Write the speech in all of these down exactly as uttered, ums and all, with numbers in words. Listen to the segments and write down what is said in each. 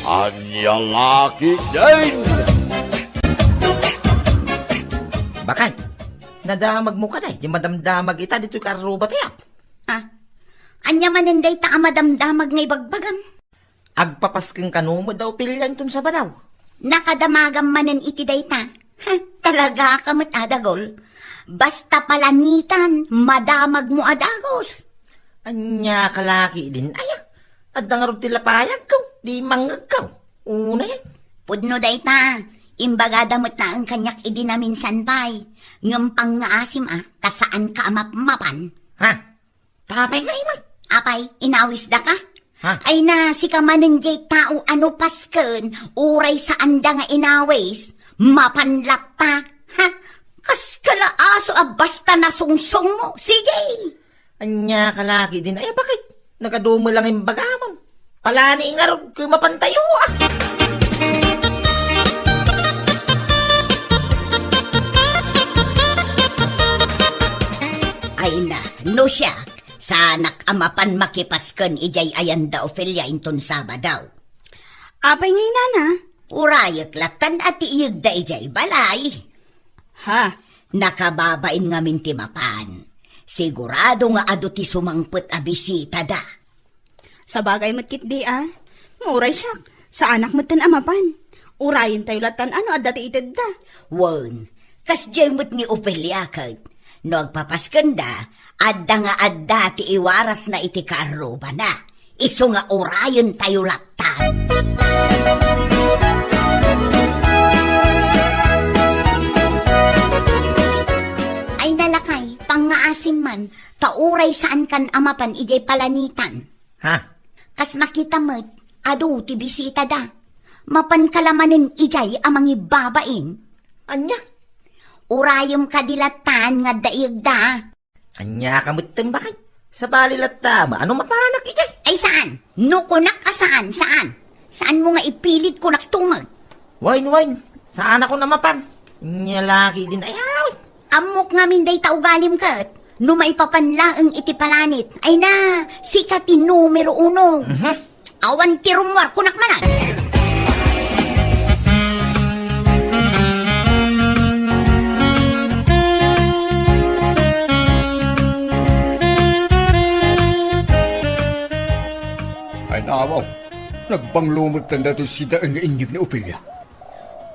Ania la ketdin? Bakay, nadamagmo kadi ti madamdamag ita ditoy karruba tayo? Ah, ania manen dayta a madamdamag nga ibagbagam? Agpapasken kano met da Ofelia inton Sabado? Nakadamagam manen iti dayta. Ha, talaga ka met a dagol. Basta palanitan, madamagmo a dagus. Ania ka la ketdin aya? Adda ngarud ti lapayagko, di mangngegko. Unayen. Pudno dayta, imbagada met laeng kaniak idi naminsan pay. Ngem pangngaasim a, ta saanka a mapmapan. Ha? Tapay nga ima. Apay, inawisdaka? Ha? Ay na, sika manen jay tao a no pasken, uray saanda nga inawis, mapan latta. Ha? Kas ka la aso a basta nasungsongmo. Sige! Ania ka la ketdin aya? Bakit? Nagadu met lang imbagamon. Palani ngarud ket mapantayo, ah. Ay na, no siak, saanak a mapan makipasken idiay ayan da Ofelia inton Sabado. Apay nga inana? Urayek lattan a ti iyegda idiay balay. Ha? Nakababain ngamin ti mapan. Sigurado nga adu ti sumangpet a bisitada. Sabagay met ketdi a. Uray siak, saanak metten a mapan. Urayentayo lattan a no adda ti itedda. Wen, kasdiay met ni Ofelia ket. No agpapaskenda, adda nga adda ti iwarasna iti kaarrubana. Isu nga urayentayo lattan. Ay na lakay, pangngaasim man, ta uray saankan a mapan idiay palanitan. Ha? Kas makita met, adu ti bisitada. Mapanka la manen idiay a mangibabain. Ania? Urayem kadi lattan nga adda iyegda. Ania ka metten, bakit? Sabali latta, maano mapanak idiay? Ay, saan? No kunak a saan, saan? Saanmo nga ipilit kunak tumet? Wen, wen, saanakon a mapan. Ania la ketdin aya? Ammok ngamin dayta ugalim ket. No maipapan laeng iti palanit, ay na, sika ti numero uno. Mhm. Awan ti rummuar, kunak manen. Ay, nawaw. Nagbanglo metten datoy sidaen nga inyeg ni Ofelia.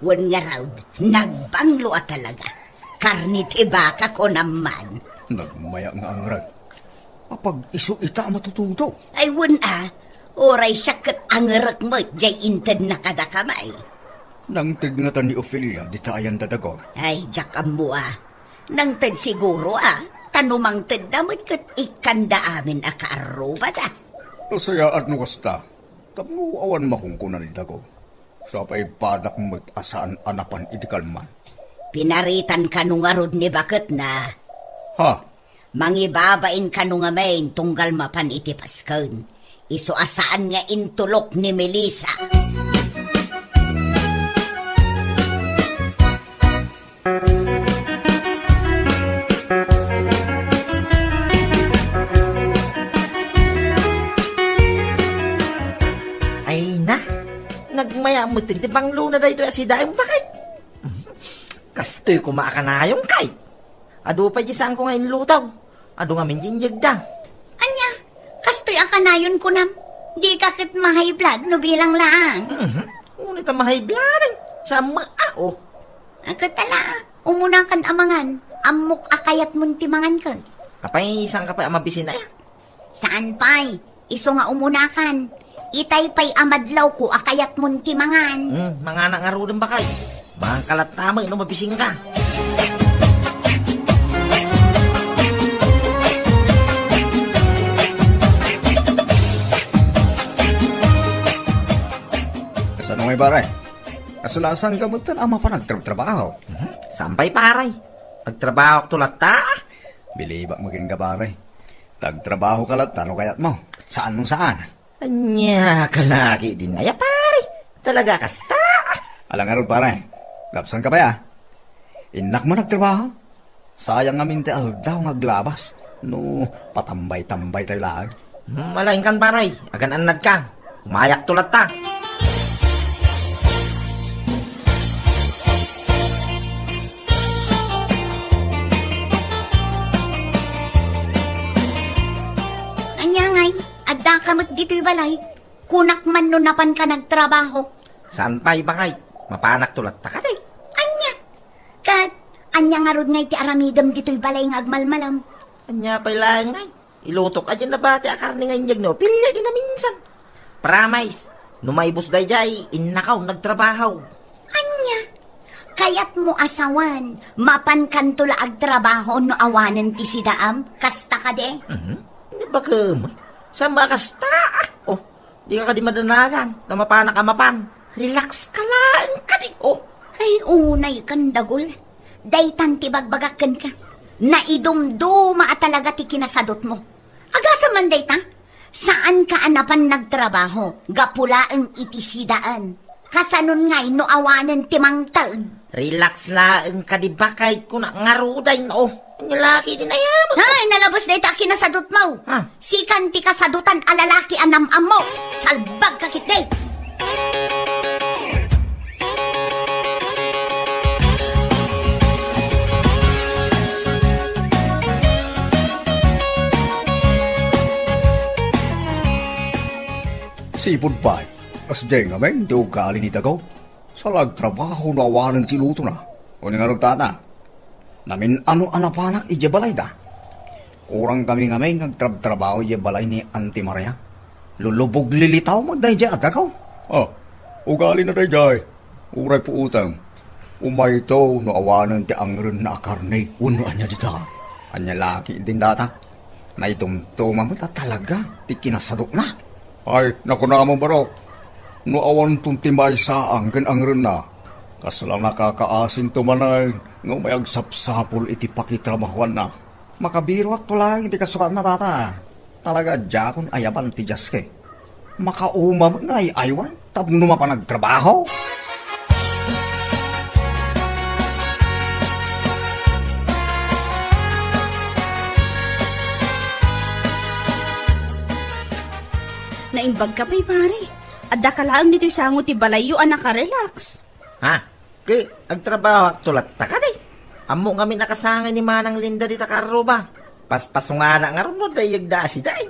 Wen ngarud, nagbanglo a talaga. Karne ti baka, kunam man. Nagmaya nga angrek. Apag-isu ita a matutudo. Ay, wen a, uray siak ket angrek met jay intedna kadakami. Nangted ngata ni Ofelia dita ayan da dagol? Ay, diak ammo a. Nangted siguro a, ta no mangtedda met ket ikkanda amin a kaarrubada. Nasayaat no kasta, tapno awan makungkuna ni dagol. Sapay padak met a saan a napan idi kalman. Pinaritan kano ngarud ni baketna? Ha? Mangibabain kano ngamin tunggal mapan iti pasken. Isu a saan nga intulok ni Melissa. Ay na, nagmaya met ti banglona daytoy a sidaen, bakit? Kastoy koma a kanayon, kay. Adu pay di saanko nga inlutaw. Adu ngamin di inyegda. Ania? Kastoy a kanayon kunam? Dika ket ma-high blood no bilang laang. Mhm. Ngunit a ma-high blood, eh. Siya ma-, ah, oh. Ket ala, umunakan a mangan. Ammok a kayatmon ti mangan ket. Apay, saan ka pay a mabisin aya? Saan pay? Isu nga umunakan. Itay pay a madlawko a kayatmon ti mangan. Hmm, mangana ngaruden, bakay. Mangan ka latta met no mabisinka. Kasano ngay, pare? Kasulasan ka met a mapan agtrabtrabaho? Hmm, saan pay, pare? Agtrabaho to latta. Bilibak met kenka, pare. Ta agtrabaho ka latta no kayatmo. Saan no saan. Ania ka la ketdin aya, pare? Talaga kasta? Ala ngarud, pare. Lapsan ka pay a. Innak man agtrabaho. Sayang ngamin ti aldaw nga aglabas. No patambay-tambay tayo laeng. Hmm, ala, inkan, pare. Agan-annad ka. Umayak to latta. Ka met ditoy balay, kunak man no napanka nagtrabaho. Saan pay, baket? Mapanakto latta kadi. Ania? Ket ania ngarud nga iti aramidem ditoy balay nga agmalmalam? Ania pay laeng ngay? Ilutok a diay nabati a karne nga inyeg no, piliag di naminsan. Promise, no maibus daydiay, innakaw nagtrabaho. Ania? Kayatmo a sawen, mapankanto la agtrabaho no awanen ti sidaam? Kasta kadi? Mhm. Di ba ket? Saan ba kasta? Oh, di ka kadi madanagan, ta mapanak a mapan. Relax ka laeng kadi, oh. Ay, unay kan dagul. Daytan ti bagbagak kenka. Naidumduma a talaga ti kinasadutmo. Agasem man dayta, saanka a napan nagtrabaho, gapu laeng iti sidaen. Kasanon ngay no awanen ti mangted? Relax laeng kadi, baket, kuna ngarud ay no. Ania la ket ti nayaman? Ay, nalabes dayta a kinasadutmo. Ha? Sikan ti kasadutan a lalaki a nam-ammo. Salbag ka ketdi. Sipud pay, kasdiay ngamin ti ugali ni Dagaw. Saan la agtrabaho no awanen ti lutona. Wen ngarud, tata, namin-ano a napanak idiay balayda. Kurang kami ngamin nga agtrabtrabaho idiay balay ni Auntie Maria. Lulubog lilitaw met daydiay a Dagaw. Ah, ugalina daydiay. Uray puotem. Umayto no awanen ti angrenna a karne wenno ania dita. Ania la ketdin dayta? Naidumduma met a talaga ti kinasadutna. Ay, nakunam, barok. No awanton ti maisaan ken angrenna, kasla nakakaasinto manen nga umay agsapsapul iti pakitrabahuanna. Makabiruakto laeng iti kasukaanna, tata. Talaga a diakon ayaban ti diaske. Makauma met nga ay-aywan tapno mapan agtrabaho. Naimbagka pay, pare. Addaka laeng ditoy sango ti balayyo a nakarelax. Ha? Ket agtrabahoakto latta kadi. Ammok ngamin a kasangay ni Manang Linda dita kaarruba. Paspasungana ngarud no dayyegda a sidaen.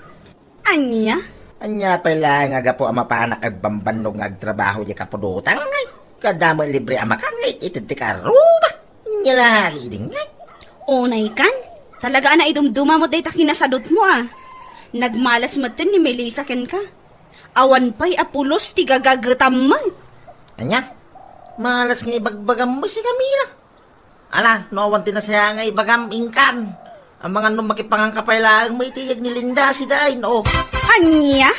Ania? Ania pay laeng a gapu a mapanak agbambannog nga agtrabaho diay kapudotang, ngay? Ket adda met libre a makan nga it-ited ti kaarruba. Ania la ketdin, ngay? Unay kan, talaga a naidumduma met dayta kinasadutmo a. Nagmalas metten ni Melissa kenka. Awan pay a pulos ti gagagetam met. Ania? Malas nga ibagbagam met si Camila. Ala, no awan ti nasayaat nga ibagam, inkan. Amangan no makipanganka pay laeng met iti iyeg ni Linda a sidaen, o. Ania?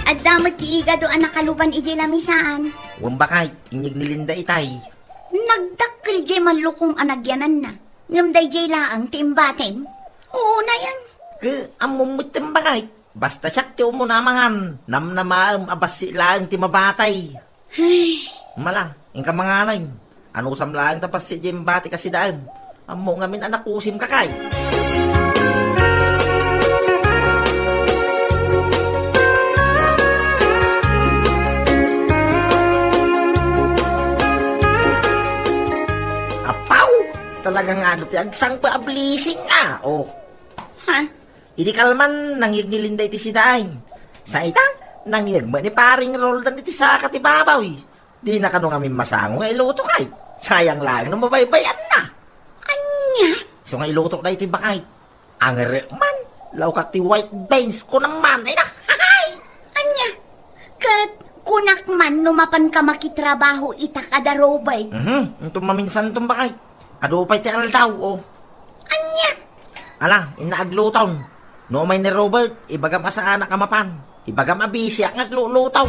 Adda met ti igado a nakaluban idiay lamisaan. Wen, baket, inyeg ni Linda itay. Nagdakkel diay mallukom a nagyananna. Ngem daydiay laeng ti imbatim. Unayen. Ket ammom metten, baket. Basta siak ti umuna a mangan, namnamaem a bassit laeng ti mabatay. Ay. Mala, inka manganay. Anusam laeng ta bassit diay imbati a sidaem. Ammok ngamin a nakusim, kakay. Apaw! Talaga nga adu ti agsangpet a blessing, a. O. Ha? Idi kalman, nangyeg ni Linda iti sidaen. Sa ita, nangyeg met ni Paring Roldan iti saka ti babaw. Dina kano ngamin masango nga iluto, kay. Sayang laeng no mabaybay-anna. Ania? Isu nga ilutok daytoy, baket. Angerek man, laukak ti white beans, kunam man. Ay, na. Ania? Ket kunak man no mapanka makitrabaho ita kada Robert. Mhm, inton maminsanton, baket. Adu pay ti aldaw, o. Ania? Ala, inna aglutom. No umay ni Robert, ibagam a saanak a mapan. Ibagam a bisiak nga agluluto.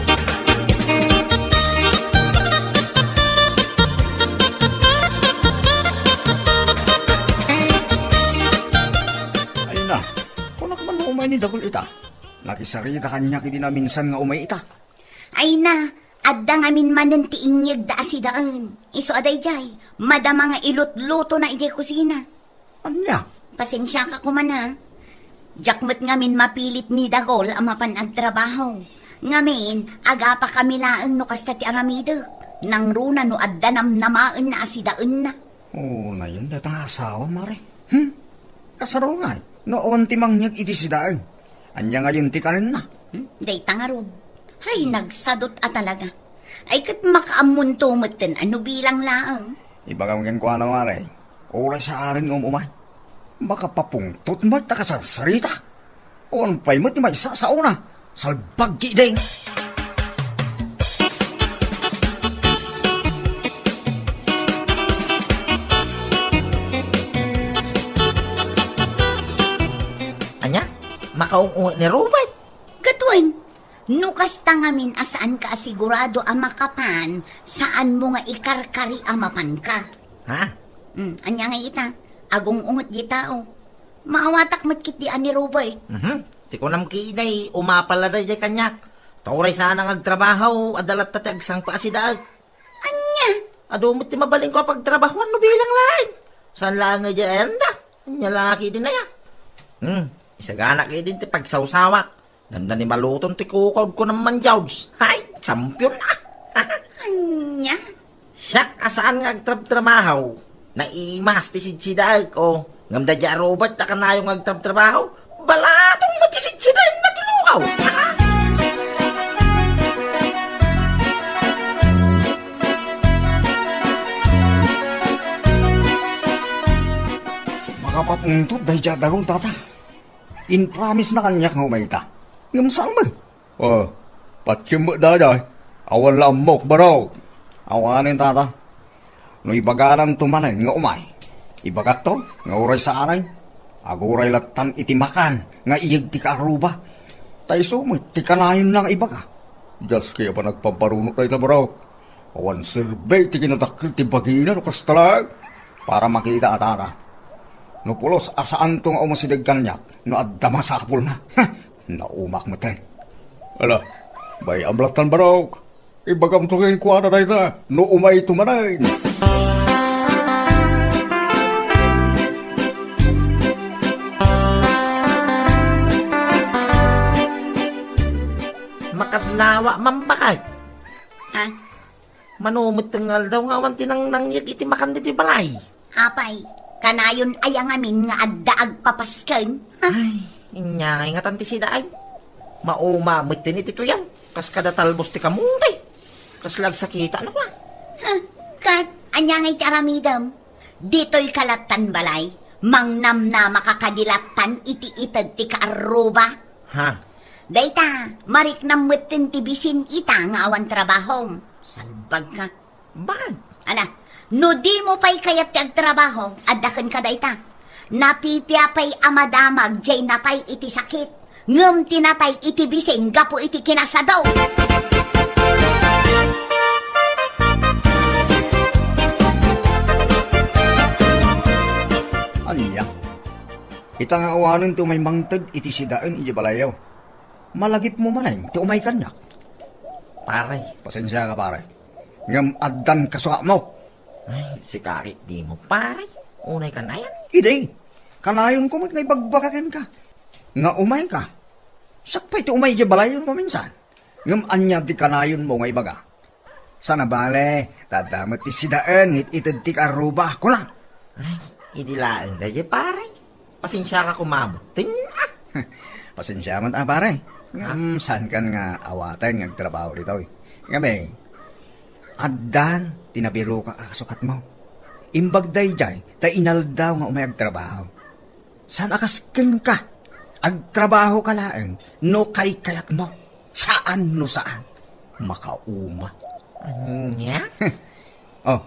Ay na, kunak man no umay ni Dagul ita. Nakisarita kaniak idi naminsan nga umay ita. Ay na, adda ngamin manen ti inyegda a sidaen. Isu a daydiay, madama nga ilutlutona idiay kusina. Ania? Pasensiaka koma, a. Diak met ngamin mapilit ni Dagol a mapan agtrabaho. Ngamin, agapakami laeng no kasta ti aramidek. Nangruna no adda namnamaenna a sidaenna. O, nayon dayta nga asawa, Mare. Hmm? Kasarol ngay, no awan ti mangngeg iti sidaen. Ania ngayon ti kanenna? Hmm? Dayta ngarud. Ay, nagsadot a talaga. Ay, ket makaammonto metten a no bilang laeng. Ibagam kenkuana, Mare. Uray saanen nga um-umay. Makapapungtot met ta kasarsarita. Awan pay met ti maisasao na. Salbag ki ideng. Ania? Makaung-unget ni Robert? Ket wen, no kasta ngamin a saanka a sigurado a makapan, saanmo nga ikarkari a mapanka. Ha? Hmm, ania ngay ita? Agung-unget di tao. Maawatak met ketdi a ni Robert. Mhm. Ti kunam ketdi, umapal la daydiay kaniak. Ta uray saan nga agtrabaho, adda latta ti agsangpet a sidaek. Ania? Adu met ti mabalinko a pagtrabahoan no bilang laeng. Saan laeng nga idiay ayanda? Ania la ketdin aya? Hmm, isaganak ketdin ti pagsawsawak. Dandani maluton ti kukaw, kunam man, George. Hay, champion na. Ania? Siak a saan nga agtrabtrabaho. Naimas ti sidsidaek, o. Ngem daydiay a Robert a kanayon nga agtrabtrabaho, balatong met ti sidsidaen na ti lukaw. Makapapungtot daydiay a Dagol, tata. Impromise na kaniak nga umayta. Ngem saan met? O, patiem met daydiay. Awan la ammok, barok. Awanen, tata. No ibagananto manen nga umay, ibagakto nga uray saanen, aguray lattan iti makan nga iyeg ti kaarruba. Ta isu met ti kanayonna nga ibaga. Dios kaya panagpamparunot dayta, barok. Awan serbi ti kinadakkel ti bagina no kasta laeng. Para makita a tata. No pulos a saanto nga umasideg kaniak no adda masapulna. Naumak metten. Ala, bay-am lattan, barok. Ibagamto kenkuana dayta no umayto manen. Makadlawa, Mambakay. Ha? Mano met nga aldaw nga awan ti nangnangyeg iti makan ditoy balay? Apay, kanayon aya ngamin nga adda agpapasken? Ha? Ay, inyangay ngatan ti sidaen. Mauma met ti nitutuyaw. Kas kada talbos ti kamote. Kasla agsakita, ano ka? Ha? Ket, ania ngay ti aramidem? Ditoy ka lattan balay, mangnamnamaka kadi lattan iti ited ti kaarruba. Ha? Dayta, mariknam metten ti bisin ita nga awan trabahom. Salbagka. Bakit? Ala, no dimo pay kayat ti agtrabaho, adda kenka dayta. Napipia pay a madamag jay natay iti sakit. Ngem ti natay iti bisin gapu iti kinasado. Ania? Ita nga awanen ti umay mangted iti sidaen idiay balayyo. Malagipmo manen ti umay kaniak. Pare. Pasensiaka, pare. Ngem addan kasuatmo. Ay, sika ket dimo, pare. Unay kanayon. Idi, kanayonko met nga ibagbaga kenka nga umayka. Siak pay ti umay idiay balayyo maminsan. Ngem ania ti kanayonmo nga ibaga? Saan a bale, ta adda met ti sidaen nga it-ited ti kaarruba, kuna. Ay, idi laeng daydiay, pare. Pasensiaka koma metten, a. Pasensia met, a, pare. Ha? Ngem saankan nga awaten nga agtrabaho ditoy. Ngamin, addan ti nabirokak a kasukatmo. Imbag daydiay, ta inaldaw nga umay agtrabaho. Saan a kas kenka. Agtrabahoka laeng no kaykayatmo. Saan no saan. Makauma. Ania? Oh,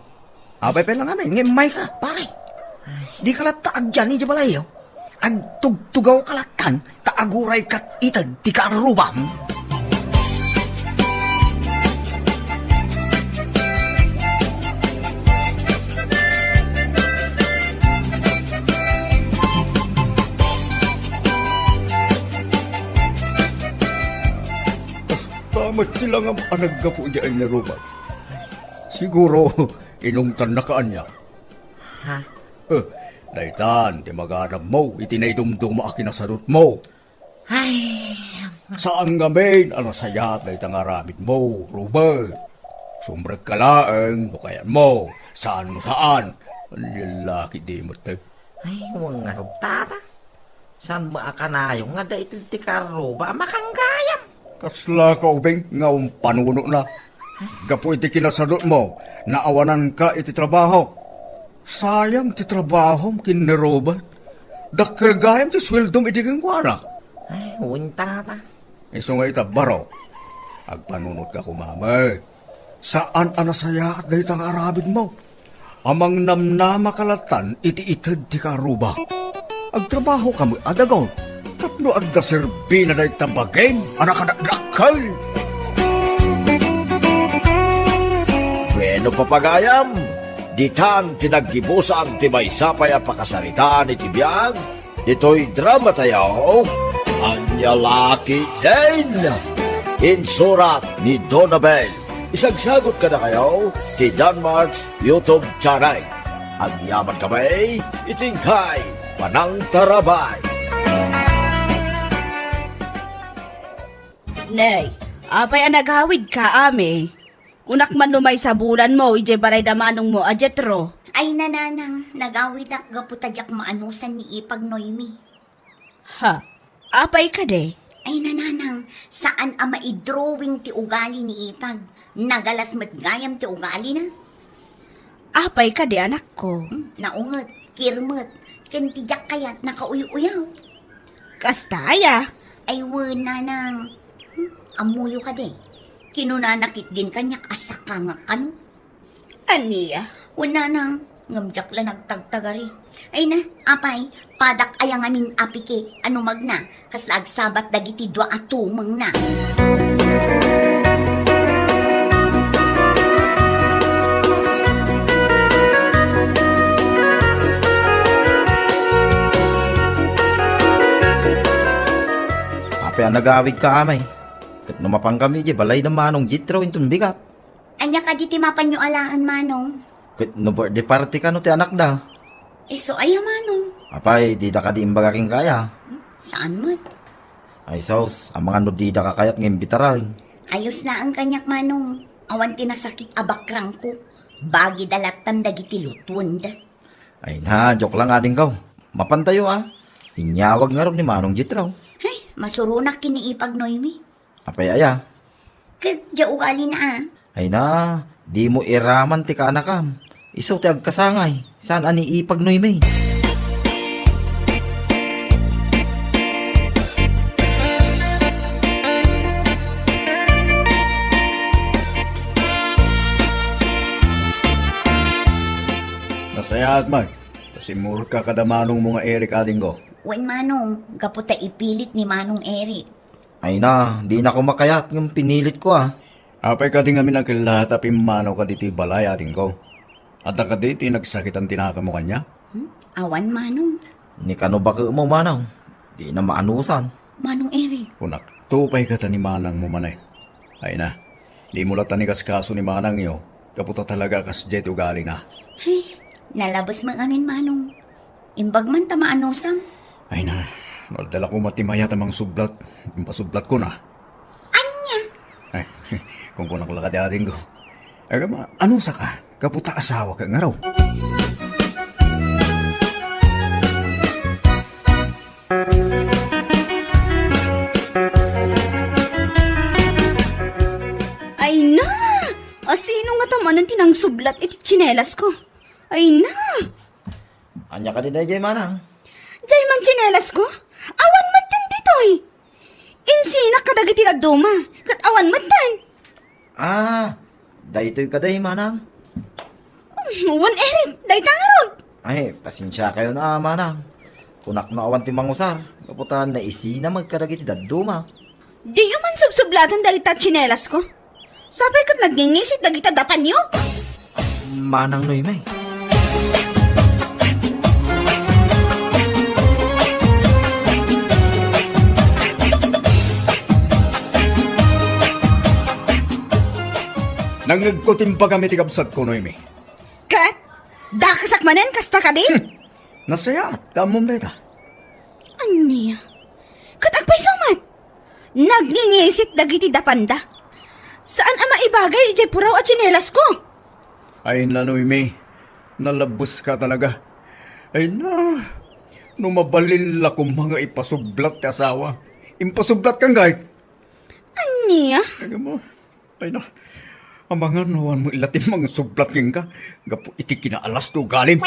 apay pay la ngamin nga immayka, pare. Dika latta agyan idiay balayyo. Agtugtugawka lattan ta aguray kat ited ti kaarrubam. Kasta met ti langam a naggapu idiay aniruman. Siguro, inungtannaka ania. Ha? Eh, Daytan ti maganabmo iti naidumduma a kinasadutmo. Ay, saan ngamin a nasayaat dayta nga aramidmo, Robert? Sumrekka laeng no kayatmo. Saan no saan. Ania la ketdi met. Ay, wen ngarud, tata. Saan met a kanayon nga daytoy ti karuba a makanggayam? Kasla kaubing nga umpanunotna. Gapu iti kinasadutmo, naawananka iti trabaho. Sayang ti trabahom ken ni Robert. Dakkel gayam ti sueldom idi kenkuana. Ay, wen, tata. Isu nga ita, baro, agpanunotka koma met. Saan a nasayaat dayta nga aramidmo. Amangnamnamaka lattan iti ited ti karuba. Agtrabahoka met a dagon tapno adda serbina dayta bagim a nakadakdakkel. Bueno, papagayam, ditan ti naggibusan ti maysa pay a pakasaritaan iti biag ditoy drama tayo, Ania la ketdin. Insurat ni Donabel. Isagsagut kadakayo ti Danmark's YouTube channel. Agyaman kami iti inkay panangtarabay. Nay, apay a nagawidka, Ami? Kunak man no maysa bulanmo idiay balay da manongmo a Jetro. Ay, nanang, nagawidak gapu ta diak maanusan ni Ipag Noemi. Ha? Apay kadi? Ay, nanang, saan a maidrawing ti ugali ni Ipag. Nagalas met gayam ti ugalina. Apay kadi, anakko? Hmm, naunget, kirmet, ken ti diak kayat nakauy-uyaw. Kasta aya? Ay, wen, nanang. Hmm, ammoyo kadi? Kinunana ketdin kaniak a sakangak kano. Ania? Wen, nanang, ngem diak la nagtagtagari. Ay na, apay, padak aya ngamin a pike a numagna, kasla agsabat dagiti dua a tumengna. Apay a nagawidka, Ami? Ket no mapankami idiay balay da manong Jetro inton bigat. Ania kadi ti mapanyo alaen, manong? Ket no birthday party kano ti anakda? Isu aya, manong? Apay, dida kadi imbaga kenka aya? Hmm, saan met. Ay sus, amangan no dida kakayat nga imbitaren. Ayos laeng kaniak, manong. Awan ti nasakit a bakrangko. Bagida lattan dagiti lutuenda. Ay na, joke lang, adingko. Mapantayo, a. Inyawag ngarud ni Manong Jetro. Ay, masuronak ken ni Ipag Noemi. Apay aya? Ket diay ugalina, a. Ay na, dimo iraman ti kaanakam. Isu ti agkasangay, saan a ni Ipag Noemi. Nasayaat man ta simmurka kada manongmo nga Eric, adingko. Wen, manong, gapu ta ipilit ni Manong Eric. Ay na, dina koma kayat ngem pinilitko, a. Apay kadi ngamin a kellaat a pimmanawka ditoy balay, adingko? Adda kadi ti nagsakitan ti nakemo kaniak? Hmm? Awan, manong. Ni kano baketmo, manong? Dina maanusan. Manong Eric. Kunakto pay kata ni manangmo manen. Ay na, dimo lattan ikaskaso ni manangyo, gapu ta talaga a kasdiay ti ugalina. Ay, nalabes met ngamin, manong. Imbag man ta maanusam. Ay na, no adda la koma ti mayat a mangsublat, impasublatkon a. Ania? Ay, kunkunak la kadi, adingko. Agama, anusaka, gapu ta asawaka ngarud. Ay na! Asino ngata manen ti nangsublat iti tsinelasko? Ay na! Ania kadi daydiay, manang? Diay man tsinelasko? Awan metten ditoy. Insinak kadagiti dadduma, ket awan metten. Ah, daytoy kadi, manang? Um, wen, Eric, dayta ngarud. Ay, pasensiakayon a, manang. Kunak no awan ti mangusar, gapu ta naisina met kadagiti dadduma. Diyo man subsublatan dagita tsinelasko. Sapay ket nagngingisit dagita dapanyo. Manang Noemi. Nangngegko ti imbagam iti kabsatko, Noemi. Ket? Dakasak manen, kasta kadi? Hmm. Nasayaat, ta ammom dayta. Ania? Ket agpayso met? Nagngingisit dagiti dapanda. Saan a maibagay idiay puraw a tsinelas ko. Ay na, Noemi, nalabes ka talaga. Ay na, no mabalin la koma nga ipasublat ti asawa. Impasublat kan gayet. Ania? Ay, mo. Ay na, amangan no awan mo ilatin mangsublat kenka. Gapu iti kinaalas ti ugalim.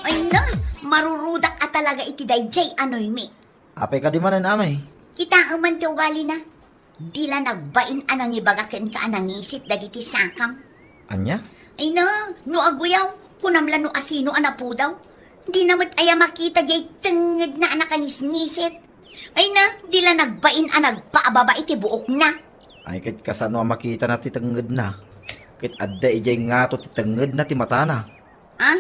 Ay na, marurudak a talaga iti daydiay a Noemi. Apay kadi manen, amay? Kitaem man ti ugalina. Di la nagbain a nangibaga kenka a nangisit dagiti sakam. Ania? Ay na, no aguyaw, kunam la no asino a napudaw. Di na met aya makita diay tengngedna a nakangisngisit. Ay na, di la nagbain a nagpaababa iti buokna. Ay, ket kasano a makitana ti tengngedna? Ket adda idiay ngato ti tengngedna ti matana. Ah?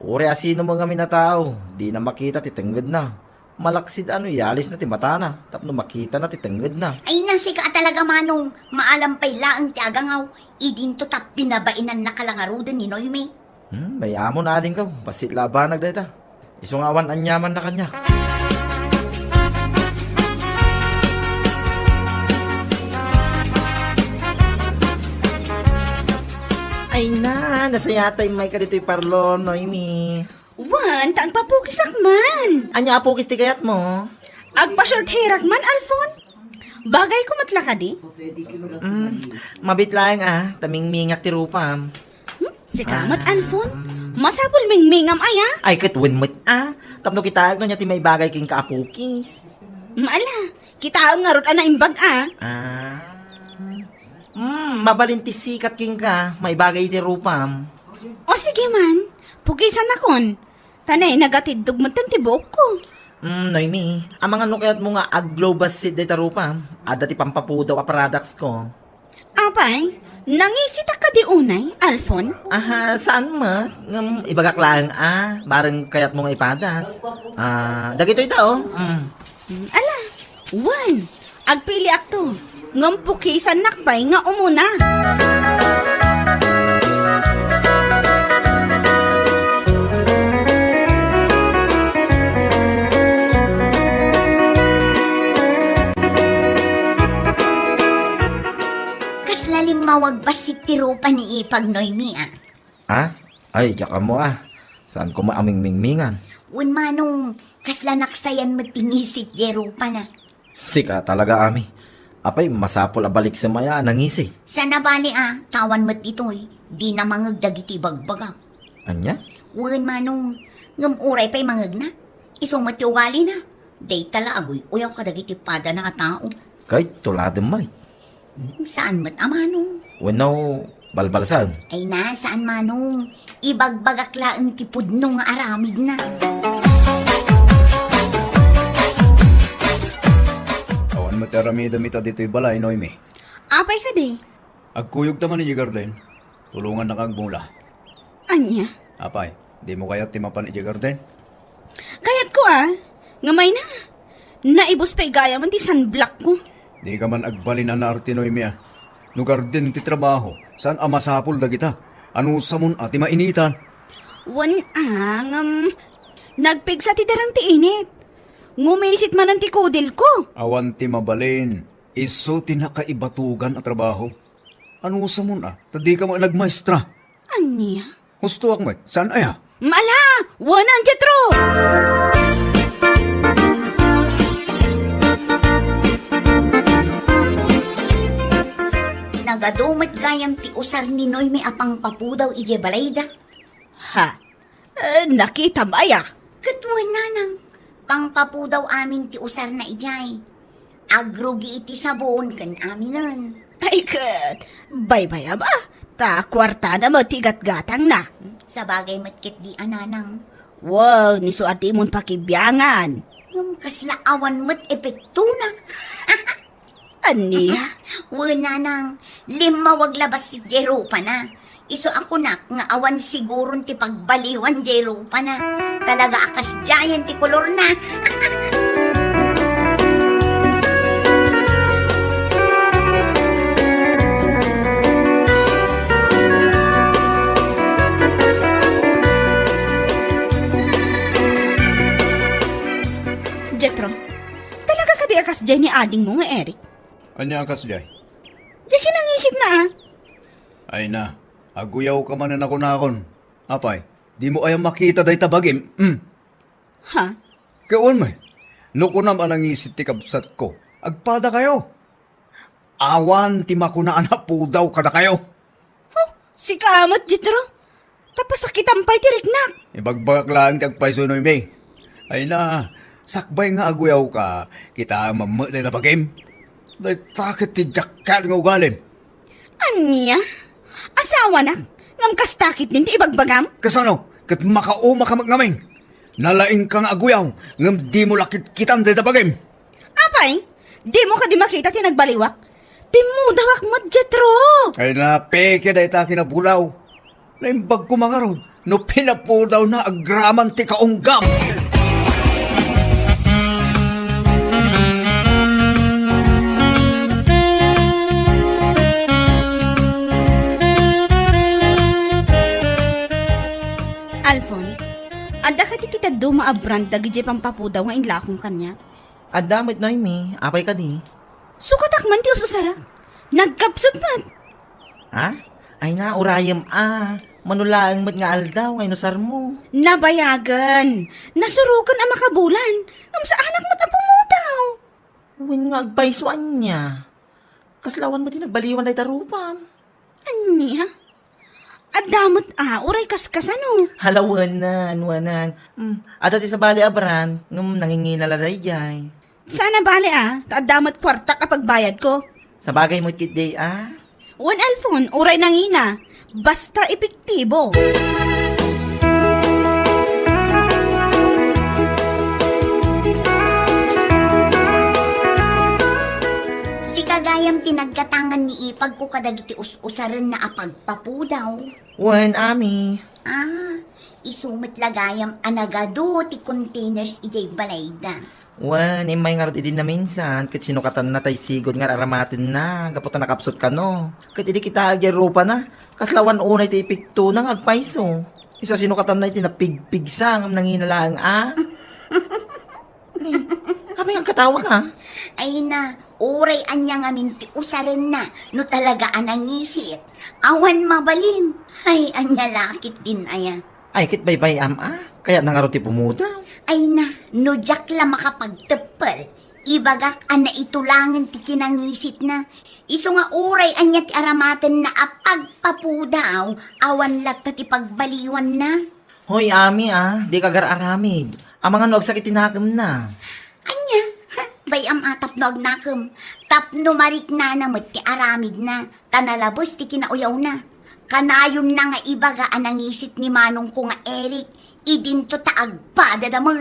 Uray asino met ngamin a tao, dina makita ti tengngedna. Malaksid a no iyalisna ti matana tapno makitana ti tengngedna. Ay, na, sika a talaga, Manong. Maalam pay laeng ti agangaw. Idinto ta pinabainannaka la ngaruden ni Noemi. Hmm, dayta met adingko. Bassit la a banag dayta. Isu nga awan aniamanna kaniak. Ay na, nasayaat ta immayka ditoy parlo, Noemi. Wen, ta agpapukisak man. Ania a pukis ti kayatmo? Agpa-short hairak man, Alfon. Bagayko met la kadi? Mm, mabiit laeng a, ta mingmingak ti rupam. Hmm? Sika met, ah, Alfon? Masapul mingmingam aya? Ay, ket wen met a. Tapno kitaek no ania ti maibagay kenka a pukis. Mm, ala, kitaem ngarud a naimbag a. Ah. Mm, mabalin ti sikat kenka, maibagay iti rupam. O sige man, pukisanakon. Ta nay, nagatiddog metten ti buokko. Mm, Noemi, amangan no kayatmo nga aglow bassit dayta rupam. Adda ti pampapudaw a products ko. Apay, nangisit a kadi unay, Alfon? Aha, saan met? Ngem ibagak laeng a, bareng kayatmo nga ipadas. Ah, dagitoy ta, oh. Mm. Mm, ala, wen, agpiliakto. Ngem pukisannak pay nga umuna. Kasla limmawag bassit ti rupa ni Ipag, Noemi, a. Ah? Ay, diak ammo a. Saan koma a mingmingmingan? Wen, Manong, kasla naksayan met ti ngisit diay rupana. Sika talaga, Ami. Apay, masapul a baliksem aya a nangisit? Saan a bali a, ta awan met ditoy, dina mangeg dagiti ibagbagak. Ania? Wen, Manong, ngem uray pay mangegna. Isu met ti ugalina. Dayta la aguy-uyaw kadagiti padana a tao. Kayto laeng met. Saan met a, Manong? Wenno, balbalsem? Ay na, saan, Manong. Ibagbagak laeng ti pudno nga aramidna. Awan met aramidem ita ditoy balay, Noemi. Apay kadi? Agkuyogta man idiay garden. Tulongannaka agmula. Ania? Apay, dimo kayat ti mapan idiay garden? Kayatko a. Ngem ay na, naibus pay gayamen ti sunblockko. Dika man agbalin a naarte, Noemi, a. No garden ti trabaho, saan a masapul dagita? Anusamon a ti mainitan? Wen a, ngem nagpigsa ti darang ti init. Ngumisit manen ti kudilko. Awan ti mabalin. Isu ti nakaibatugan a trabaho. Anusamon a, ta dika met nagmaestra. Ania? Hustoak met, saan aya? Mala! Wanan, Jetro! Nagadu met gayam ti usar ni Noemi a pangpapudaw idiay balayda. Ha? Eh, nakitam aya? Ket wen, nanang, pangpapudaw amin ti usarna idiay. Agrugi iti sabon ken aminen. Ay ket, baybayam a, ta kuartana met ti gatgatangna. Sabagay met ketdi a, nanang. Wow, ni su a dimon pakibiangan. Ngem kasla awan met epektona. Ania? Wen, nanang, limmawag la bassit diay rupana. Isu a kunak nga awan siguron ti pagbaliwan diay rupana. Talaga a kasdiayen ti kolorna. Diay ni adingmo nga Eric. Ania a kasdiay? Diay kinangisitna, a. Ay na, aguyawka manen a kunakon. Apay, dimo aya makita dayta bagim? Hmm? Ha? Ket wen met, no kunam a nangisit ti kabsatko, agpadakayo. Awan ti makuna a napudaw kadakayo. Huh, sika met, Jetro. Ta pasakitam pay ti riknak. Ibagbagak laeng ti agpayso, Noemi. Ay na, sakbay nga aguyawka, kitaem met dayta bagim. Dayta ket ti diak ket nga ugalim. Ania? Asawanak? Ngem kasta ketdin ti ibagbagam? Kasano? Ket makaumaka met ngamin. Nalaingka nga aguyaw, ngem dimo la kitkitan dayta bagim. Apay, dimo kadi makita ti nagbaliwak? Pimmudawak met, Jetro! Ay na, peke dayta kinapudaw. Naimbag koma ngarud no pinapudawna agraman ti kaunggam. Alfon, adda kadi ti dadduma a brand dagiti pampapudaw nga inlakom kaniak? Adda met, Noemi. Apay kadi? Sukatak man ti us-usarak. Nagkapsut met. Ha? Ay na, urayem a. Mano laeng met nga aldaw nga inusarmo? Nabayagen. Nasuroken a makabulan. Ngem saanak met a pumudaw. Wen nga agpayso ania? Kasla awan met ti nagbaliwan dayta rupam. Ania? Adda met a, uray kaskasano? Hala, wen, wen. Hmm, adda ti sabali a brand, ngem nangingina la daydiay. Saan a bale a, ta adda met kuartak a pagbayadko. Sabagay met ketdi a. Wen, Alfon, uray nangina, basta epektibo. Sika gayam ti naggatangan ni ipagko kadagiti us-usarenna a pagpapudaw. Wen, Ami. Ah, isu met la gayam a nagadu ti containers idiay balayda. Wen, immay ngarud idi naminsan, ket sinukatanna tay sigud nga ar-aramatenna, gapu ta nakapsut kano. Ket idi kitaek diay rupana, kasla awan unay ti epektona nga agpayso. Isu a sinukatanna iti napigpigsa ngem nangina laeng a. Apay nga agkatawaka? Ay na, uray ania ngamin ti usarenna, no talaga a nangisit. Awan mabalin. Ay, ania la ketdin aya. Ay, ket baybay-am a, kayatna ngarud ti pumudaw. Ay na, no diak la makapagteppel, ibagak a naitulangen ti kinangisitna. Isu nga uray ania ti aramatenna a pagpapudaw, awan latta ti pagbaliwanna. Hoy, Ami a, dika agar-aramid. Amangan no agsakit ti nakemna. Ania? Ha? Bay-am a tapno agnakem. Tapno mariknana met ti aramidna. Ta nalabes ti kinauyawna. Kanayonna nga ibaga a nangisit ni manongko nga Eric, idinto ta agpadada met.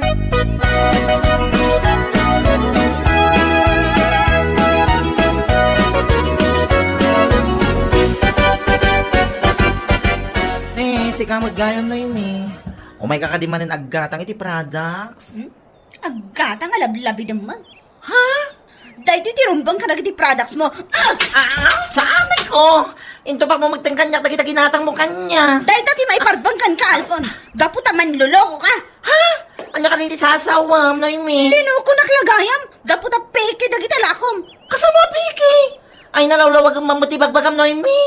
Eh, sika met gayam, Noemi. Umayka kadi manen aggatang iti products? Hmm? Aggatang a lablabidem met. Ha? Daytoy ti rumbeng kadagiti products mo. Ah! Ah, saan ko? Intupakmo met kaniak dagiti ginatangmo kaniak. Dayta ti maiparbeng kenka, Alfon. Gapu ta manloloko ka. Ha? Ania kadi ti sasawam, Noemi? Linokonak la gayam. Gapu ta peke dagiti alakom. Kasano a peke? Ay, nalawlawagem man met ti bagbagam, Noemi.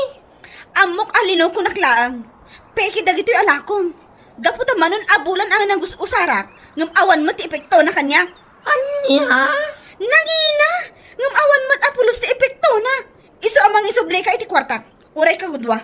Ammok a linokonak laeng. Peke dagitoy alakom. Gapu ta manon a bulan a nagus-usarak, ngem awan met ti epektona kaniak. Ania? Nangina, ngem awan met a pulos ti epektona. Isu a mangisublika iti kuartak. Uray kagudua.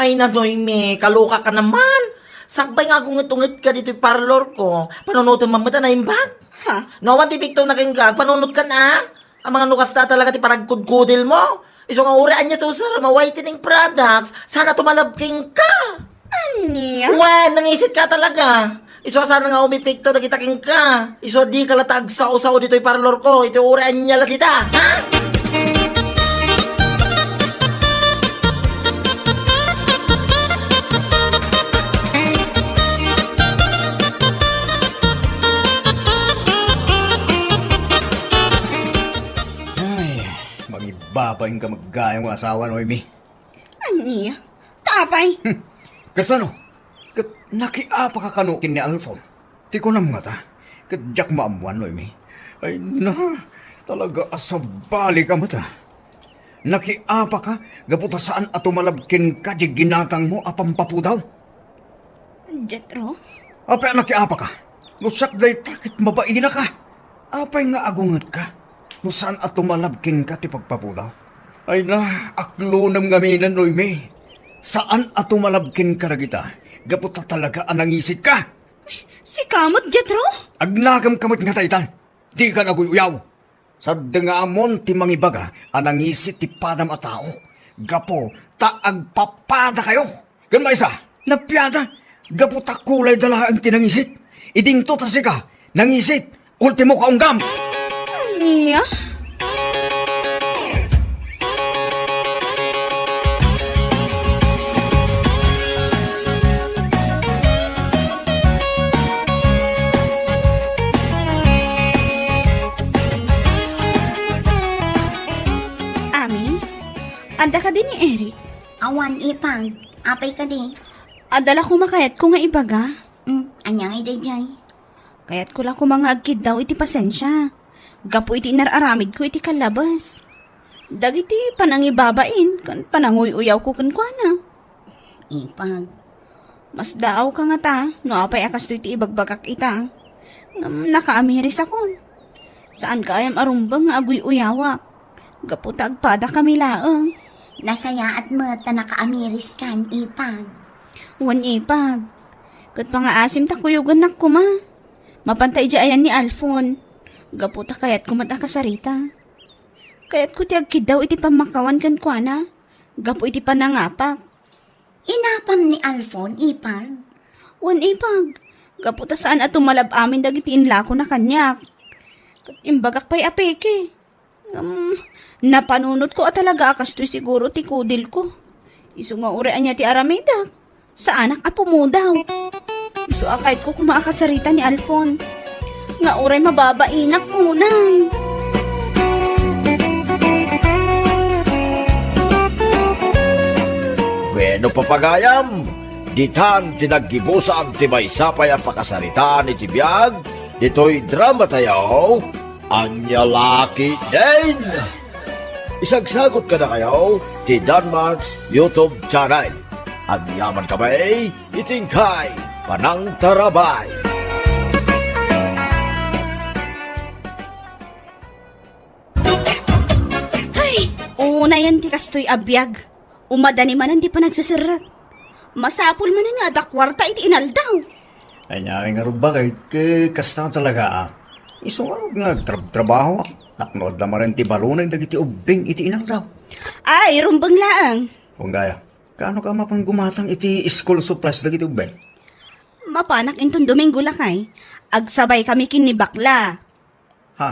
Ay, Noemi, kalokaka naman. Sakbay nga agunget-ungetka ditoy parlorko, panunotem man met a naimbag. Ha? No awan ti epektona kenka, panunotkan a. Amangan no kasta talaga ti panagkudkudilmo. Isu nga uray ania ti usarem a whitening products, saan a tumalab kenka. Ania? Wen, nangisitka talaga. Isu a saan nga umepekto dagita kenka. Isu a dika latta agsao-sao ditoy parlorko. Iti uray ania la dita. Ha? Ay, mangibabain ka met gayam nga asawa, Noemi. Ania? Ta apay? Hmm. Kasano? Ket nakiapaka kano ken ni Alfon? Ti kunam ngata, ket diak maammuan, Noemi. Ay na, Talaga a sabali ka met, a. Nakiapaka gapu ta saan a tumalab kenka diay ginatangmo a pampapudaw? Jethro? Apay a nakiapaka? No siak dayta ket mabainaka. Apay nga agungetka no saan a tumalab kenka ti pagpapudaw? Ay na, aklonem ngamin, Noemi. Saan a tumalab kenka dagita gapu ta talaga a nangisitka. Sika met, Jethro? Agnakem ka met nga daytan. Dika naguy-uyaw. Saddengamon ti mangibaga a nangisit ti padam a tao gapu ta agpapadakayo. Ken maysa, napiada gapu ta kulayda laeng ti nangisit. Idinto ta sika, nangisit, ultimo kaunggam. Ania? Ami, adda kadi ni Eric? Awan, Ipag. Apay kadi? Adda la koma kayatko nga ibaga. Hmm, ania ngay daydiay? Kayatko la koma nga agkiddaw iti pasensia gapu iti inar-aramidko iti kallabes. Dagiti panangibabain ken pananguy-uyawko kenkuana. Ipag. Masdaawka ngata no apay a kastoy ti ibagbagak ita. Ngem nakaamirisakon. Saanka ayam a rumbeng nga aguy-uyawak gapu ta agpadakami laeng. Nasayaat met ta nakaamiriskan, Ipag. Wen, Ipag. Ket pangaasim ta kuyogennak koma. Mapanta idiay ayan ni Alfon. Gapu ta kayatko met a kasarita. Kayatko ti agkiddaw iti pammakawan kenkuana. Gapu iti panangapak. Inapam ni Alfon, Ipag? Wen, Ipag. Gapu ta saan a tumalab amin dagiti inlakona kaniak. Ket imbagak pay a peke. Ngem, napanunotko a talaga a kastoy siguro ti kudilko. Isu nga uray ania ti aramidek, saanak a pumudaw. Isu a kayatko koma a kasarita ni Alfon. Nga uray mababainak unay. Bueno, papagayam, ditan ti naggibusan ti maysa pay a pakasaritaan iti biag ditoy drama tayo. Ania la ketdin? Isagsagot kadakayo ti Danmark's YouTube channel. Agyaman kami iti inkay panangtarabay. Hay! Unayen ti kastoy a biag. Umadani manen ti panagseserrek. Masapul manen nga adda kuarta iti inaldaw. Ania ngarud, baket, ket kasta talaga, a. Isu ngarud nga agtrab-trabaho, a. Tapno adda manen ti balunen dagiti ubbing iti inaldaw. Ay, rumbeng laeng. Wen gayam, kaano ka mapan gumatang iti school supplies dagiti ubbing? Mapanak inton Domingo, lakay. Agsabay kami ken ni Bakla. Ha?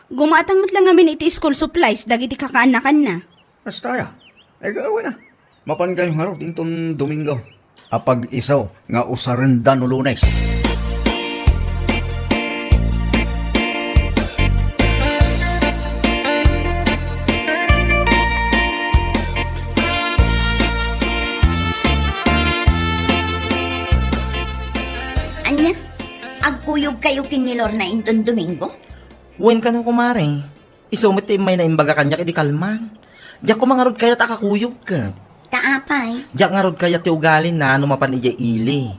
Gumatang met la ngamin iti school supplies dagiti kakaanakanna. Kasta aya. Ay, gawena. Mapan kayo ngarud inton Domingo. Apag-isu nga usarenda no Lunes. Ania? Agkuyog kayo ken ni Lorna inton Domingo? Wen kano, kumare. Isu met ti immayna imbaga kaniak idi kalman. Diak koma ngarud kayat a kakuyog ket. Ta apay? Diak ngarud kayat ti ugalina no mapan idiay ili.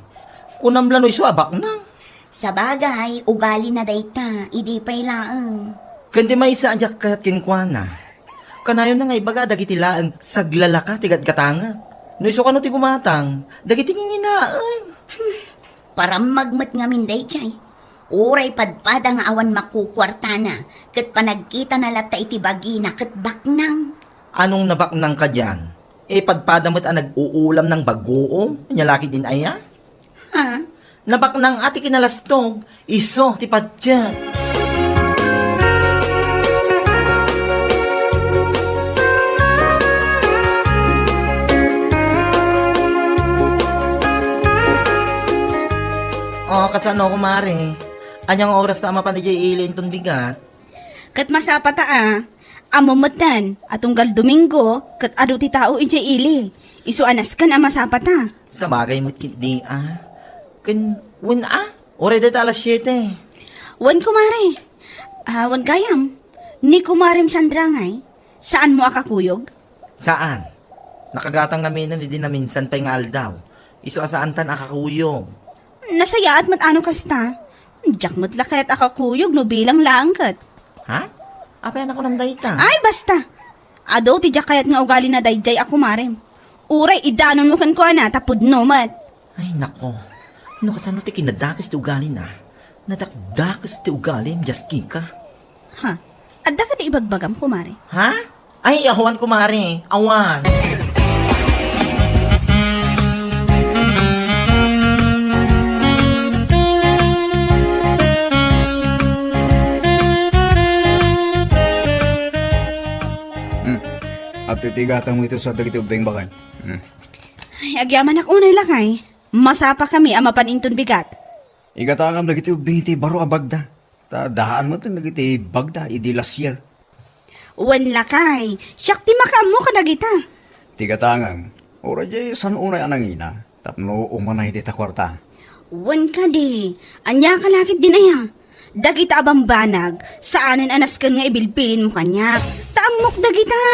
Kunam la no isu a baknang. Sabagay, ugalina dayta, idi pay laeng. Ken ti maysa a diak kayat kenkuana. Kanayonna nga ibaga dagiti laeng saglalaka ti gatgatangek. No isu kano ti gumatang, dagiti nginginaen. Parammag met ngamin daydiay. Uray padpada nga awan makukuartana, ket panagkitana latta iti bagina ket baknang. Anong nabaknang kadian? E, padpada met a nag-uulam nang bagoom? Ania la ketdin aya? Ha? Nabaknang a ti kinalastog, isu ti patiek. O, kasano, kumare? Ania nga oras ta a mapan idiay ili inton bigat? Ket masapata a. Ammom metten a tunggal Domingo ket adu ti tao idiay ili. Isu a nasken a masapata. Sabagay met ketdi a. Ken, wen a? Uray dayta alas siete. Wen, kumare. A, wen gayam. Ni kumarem Sandra ngay, saanmo a kakuyog? Saan. Nakagatang ngaminen idi naminsan pay nga aldaw. Isu a saantan a kakuyog. Nasayaat met a no kasta. Diak met la kayat a kakuyog no bilang laeng ket. Ha? Apay a nakunam dayta? Ay, basta! Adu ti diak kayat nga ugalina daydiay a kumarem. Uray idanonmo kenkuana ta pudno met. Ay, nako. No kasano ti kinadakes ti ugalina? Nadakdakes ti ugalim, Jaskika. Ha? Adda kadi ibagbagam, kumare? Ha? Ay, awan, kumare. Awan. Hmm. Adtoy ti gatangmo iti usar dagiti ubbing, baken. Hmm. Ay, agyamanak unay, lakay. Masapakami a mapan inton bigat. Igatangam dagiti ubbing iti baro a bagda. Ta daan met dagiti bagda idi lasier. Wen, lakay, siak ti makaammo kadagita. Ti gatangem, uray diay saan unay a nangina, tapno umanay dita kuarta. Wen kadi, ania ka lakit din aya? Dagita a bambanag, saanen a nasken nga ibilbilinmo kaniak. Ta ammok dagita.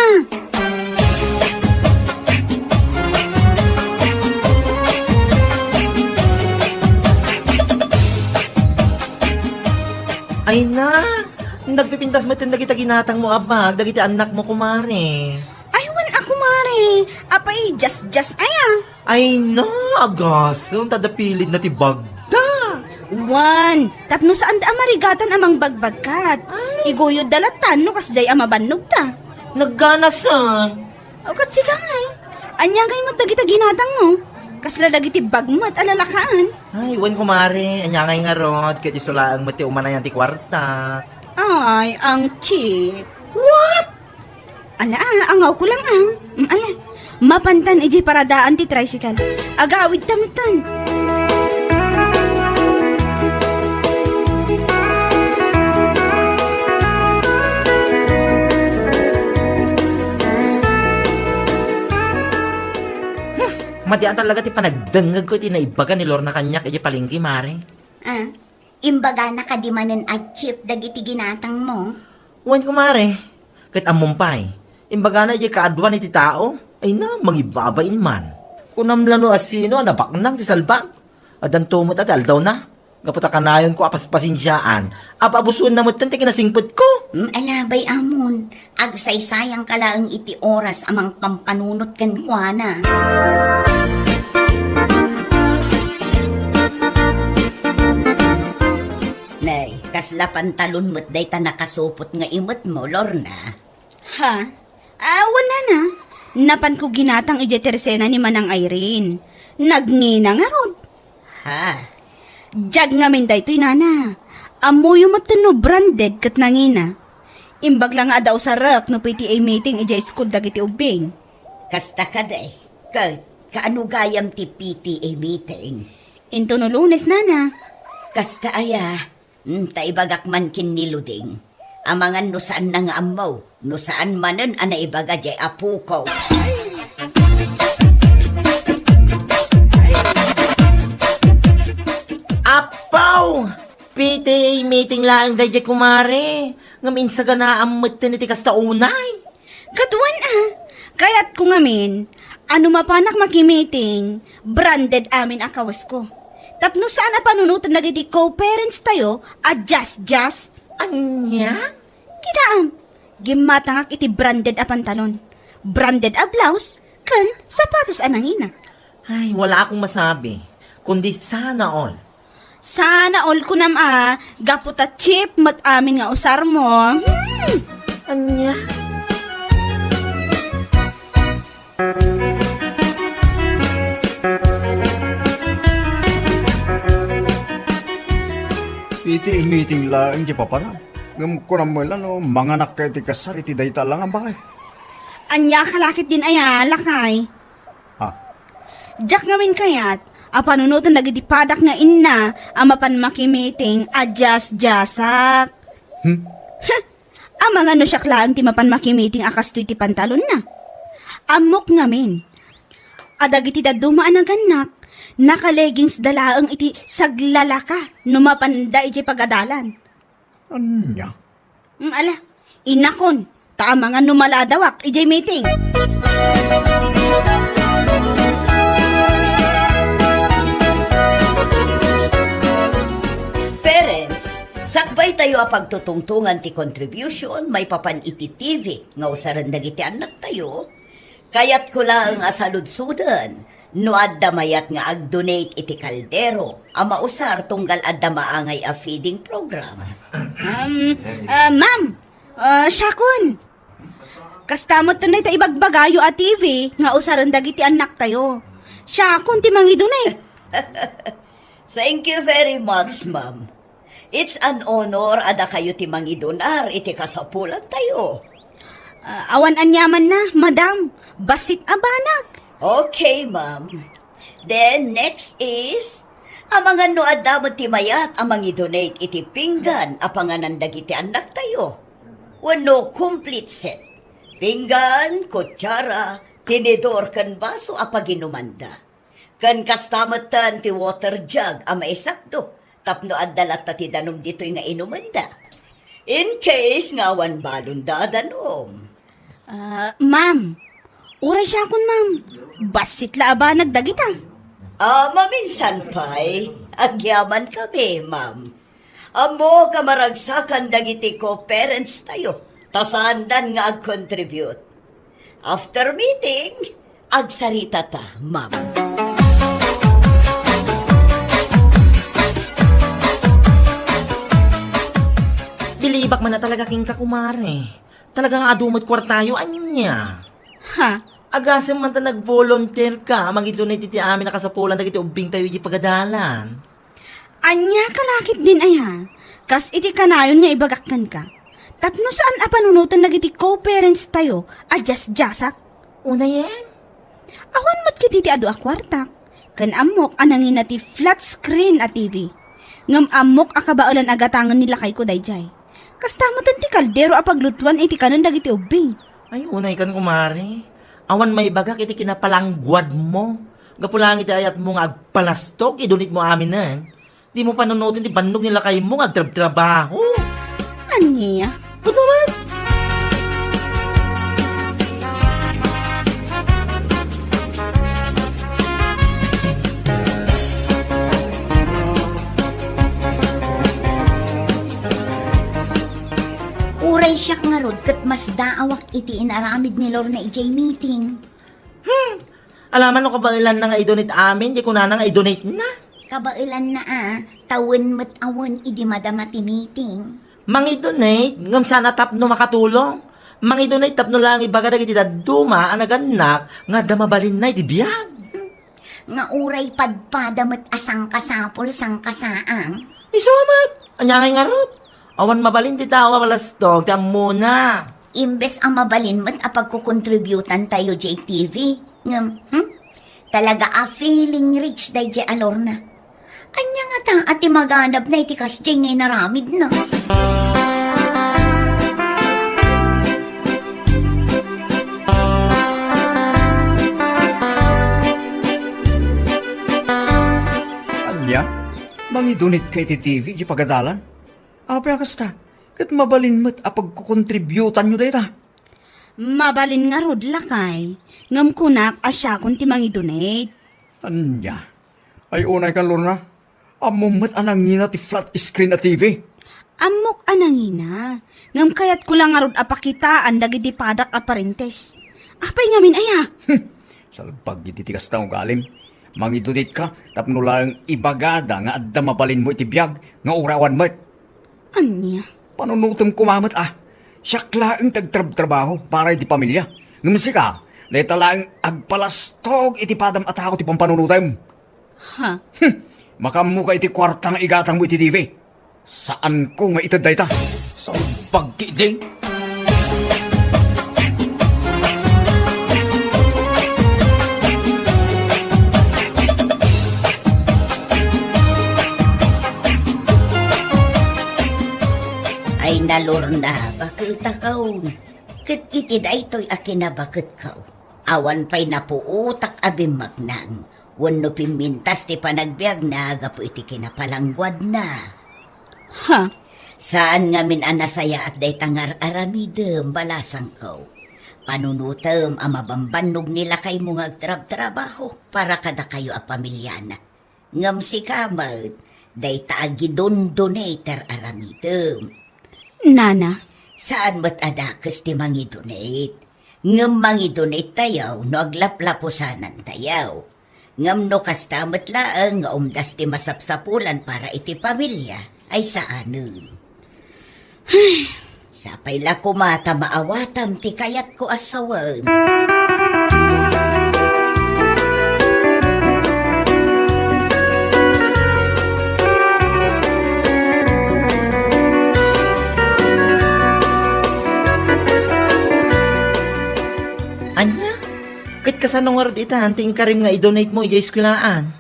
Ay na, nagpipintas met dagita ginatangmo a bag, dagiti annakmo, kumare. Ay, wen a kumare, apay, jas-jas aya. Ay na, agasem, ta adda pilidna ti bagda. Wen, tapno saanda a marigatan a mangbagbagkat. Ay. Iguyodda latta no kasdiay a mabannogta. Nagganasan. O, ket sika ngay. Ania ngay met dagita ginatangmo? Kasla dagiti bag met a lalakaan. Ay, wen, kumare, ania ngay ngarud, ket isu laeng met ti umanayan ti kuarta. Ay, ang cheap. What? Ala, ah, angawko lang, ah. Mm, ala, mapantan idiay paradaan ti tricycle. Agawidta metten. Hmm, madian talaga ti panagdengngegko iti naibaga ni Lorna kaniak idiay palengke, mare. Ah, imbagana kadi manen a cheap dagiti ginatangmo? Wen, kumare. Ket ammom pay, imbagana idiay kaaduan iti tao, ay na, mangibabain man. Kunam la no asino a nabaknang ti salbag. Addanto met a ti aldawna. Gapu ta kanayonko a paspasensiaan, ababusuenna metten ti kinasingpetko. Mm, ala, bay-amon, agsaysayangka laeng iti oras a mangpampanunot kenkuana. Nay, kasla pantalon met dayta nakasupot nga imetmo, Lorna? Ha? Ah, wen, nana. Napanko ginatang idiay tersena ni Manang Irene. Nagngina ngarud. Ha? Diak ngamin daytoy, nana. Ammoyo met no branded ket nangina. Imbag la nga adda usarek no P T A meeting idiay school dagiti ubbing. Kasta kadi, ket kaano gayam ti P T A meeting? Intono Lunes, nana. Kasta aya? Hmm, ta ibagak man ken ni Luding. Amangan no saanna nga ammo, no saan manen a naibaga diay apoko. Apaw! P T A meeting laeng daydiay, kumare. Ngem insaganaam metten iti kasta unay. Ket wen a, kayatko ngamin a no mapanak makimiting, branded amin a kawesko. Tapno saan a panunoten dagiti co-parents tayo a jas-jas. Ania? Kitaem, gimmatangak iti branded a pantalon, branded a blouse, ken sapatos a nangina. Ay, wala akong masabi, kundi sana all. Sana all kunam a, gapu ta cheap met amin nga usarmo. Hmm. Ania? Iti meeting laeng ti papanam. Ngem kunam met la no manganak iti kasar iti dayta a langan, baket. Ania ka lakit din aya, lakay? Ah. Diak ngamin kayat a panunoten dagiti padak nga inna a mapan makimiting a jas-jasak. Hmm? Heh! Amangan no siak laeng ti mapan makimiting a kastoy ti pantalonna. Ammok ngamin a dagiti dadduma a nagannak, naka-leggings da laeng iti saglalaka no mapanda idiay pagadalan. Ania? Mm, ala, Inakon, ta amangan no malaadawak idiay meeting. Parents, sakbay tayo a pagtutungtungan ti contribution maipapan iti T V nga usaren dagiti annak tayo. Kayatko laeng a saludsuden no adda mayat nga ag-donate iti kaldero a mausar tunggal adda maangay a feeding program. Um, ah, ma'am, ah, siakon. Kasta met dayta ibagbagayo a T V nga usaren dagiti annak tayo. Siakon ti mangidunay. Thank you very much, ma'am. It's an honor a dakayo ti mangidunar iti kasapulan tayo. Ah, awan aniamanna, madam. Bassit a banag. Okay, ma'am. Then, next is, amangan no adda met ti mayat a mangidonate iti pinggan a panganan dagiti annak tayo. Wenno complete set. Pinggan, kutsara, tinidor, ken baso a paginumanda. Ken kasta metten ti water jug a maisakdo tapno adda latta ti danum ditoy nga inumenda. In case nga awan balonda a danum. Ah, ma'am, uray siakon, ma'am. Bassit la a banag dagita. Ah, maminsan pay, agyaman kami, ma'am. Ammok a maragsakan dagiti co-parents tayo, ta saandan nga ag-contribute. After meeting, agsarita ta, ma'am. Bilibak man a talaga kenka, kumare. Talaga nga adu met kuartayo, ania? Ha? Agasem man ta nag-volunteer ka a mangidunay iti amin a kasapulan dagiti ubbing tayo iti pagadalan. Ania ka lakit din aya, kas iti kanayon nga ibagak kenka. Tapno saan a panunoten dagiti co-parents tayo a diasdiasak? Unayen? Awan met ketdi ti adu a kuartak, ken ammok a nangina ti flat screen a T V. Ngem ammok a kabaelan a gatangen ni lakayko daydiay. Kasta metten ti kaldero a paglutuan iti kanen dagiti ubbing. Ay, unay kan, kumare. Awan maibagak iti kinapalangguadmo. Gapu laeng iti ayatmo nga agpalastog, idunitmo aminen. Dimo panunoten ti bannog ni lakaymo nga agtrabtrabaho. Ania? Ket naman? Uray siak ngarud ket masdaawak iti inaramid ni Lorna idiay meeting. Hmm. Alaman no kabaelanna nga idonate amin, di kunana nga idonate na. Kabaelanna a, ta wen met a wen idi madama ti meeting. Mangidonate, ngem saan a tapno makatulong. Mangidonate tapno laeng ibaga dagiti dadduma a nagannak nga adda mabalinna iti biag. Nga uray padpada met a sangkasapul, sangkasaang. Isu met, ania ngay ngarud? Awan mabalin ti tao a malastog ti ammona. Imbes a mabalin met a pagkukontributan tayo diay T V, ngem, hmm? Talaga a feeling rich daydiay a Lorna. Ania ngata a ti maganabna iti kasdiay nga inaramidna? Ania? Mangidonate ka iti T V iti pagadalan? Apay a kasta, ket mabalin met a pagkukontributanyo dayta. Mabalin ngarud, lakay, ngem kunak a siakon ti mangidonate. Ania? Ay, unay kan, Lorna. Ammom met a nangina ti flat screen a T V. Ammok a nangina, ngem kayatko la ngarud a pakitaan dagiti padak a parentes. Apay ngamin aya? Hmm, salbag iti ti kasta nga ugalim. Mangidonate ka tapno laeng ibagada nga adda mabalinmo iti biag nga urawan met. Ania? Panunotem koma met a, siak laeng ti agtrabtrabaho para iti pamilia. Ngem sika, dayta laeng agpalastog iti padam a tao ti pampanunotem. Ha? Hmm, makaammo ka iti kuarta nga igatangmo iti T V. Saanko nga ited dayta. Salbag ketdi. Ay, na Lorna, baketakon. Ket iti daytoy a kinabaketko, awan pay napuotak a bimmagna wenno pimmintas ti panagbiagna gapu iti kinapalangguadna. Ha? Saan ngamin a nasayaat dayta nga ar-aramidem, balasangko. Panunotem a mabambannog ni lakaymo nga agtrabtrabaho para kadakayo a pamiliana. Ngem sika met, dayta a gidondonate ti ar-aramidem. Nana. Saan met a dakes ti mangidonate. Ngem mangidonate tayo no aglaplapusanan tayo. Ngem no kasta met laeng nga umdas ti masapsapulan para iti pamilia, ay saanen. Sapay la koma ta maawatam ti kayatko a sawen. Ania? Ket kasano ngarud ita ti inkarim nga i-donate mo idiay eskuelaan?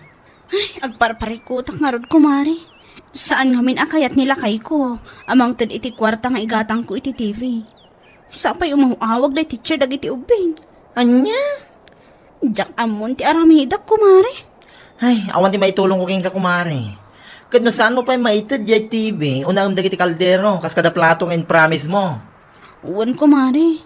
Ay, agparparikutak ngarud, kumare. Saan ngamin a kayat ni lakayko a mangted iti kuarta nga igatangko iti T V. Sapay umaw-awag day teacher dagiti ubbing. Ania? Diak ammon ti aramidak, kumare. Ay, awan ti maitulongko kenka, kumare. Ket no saanmo pay maited diay T V, unaem dagiti kaldero, kas kada plato nga impromise mo. Wen, kumare.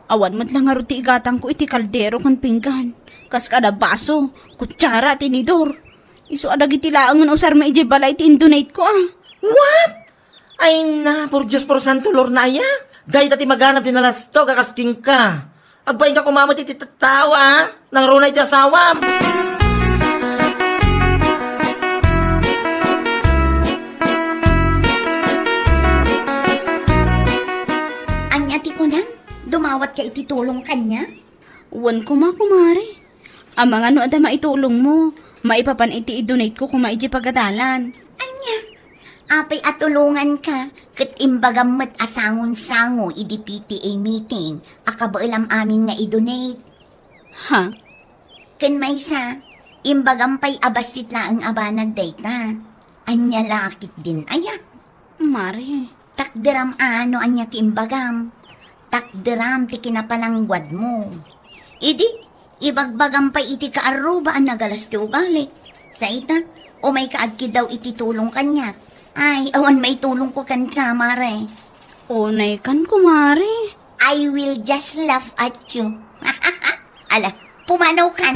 Awan met la ngarud ti igatangko iti kaldero ken pinggan. Kas kada baso, kutsara, tinidor. Isu a dagiti laengen usarmi idiay balay ti indonate ko, a. What? Ay na, por Dios, por Santo, Lorna, aya? Dayta ti maganab ti nalastog a kas kenka. Agbainka koma met iti tattao, a? Nangruna iti asawam. Ania ti kunam? Dumawatka iti tulong kaniak? Wen koma, kumare. Amangan no adda maitulongmo, maipapan iti i-donate ko koma idiay pagadalan. Ania? Apay a tulonganka, ket imbagam met a sangon-sango idi P T A meeting a kabaelam amin nga i-donate. Ha? Ken maysa, imbagam pay a bassit laeng a banag dayta. Ania la ketdin aya? Mare. Takderam a no ania ti imbagam. Takderam ti kinapalangguadmo. Idi, ibagbagam pay iti kaarruba a nagalas ti ugalik. Sa ita, umayka agkiddaw iti tulong kaniak. Ay, awan maitulongko kenka, mare. Unaykan, kumare. I will just laugh at you. Ala, pumanaw kan.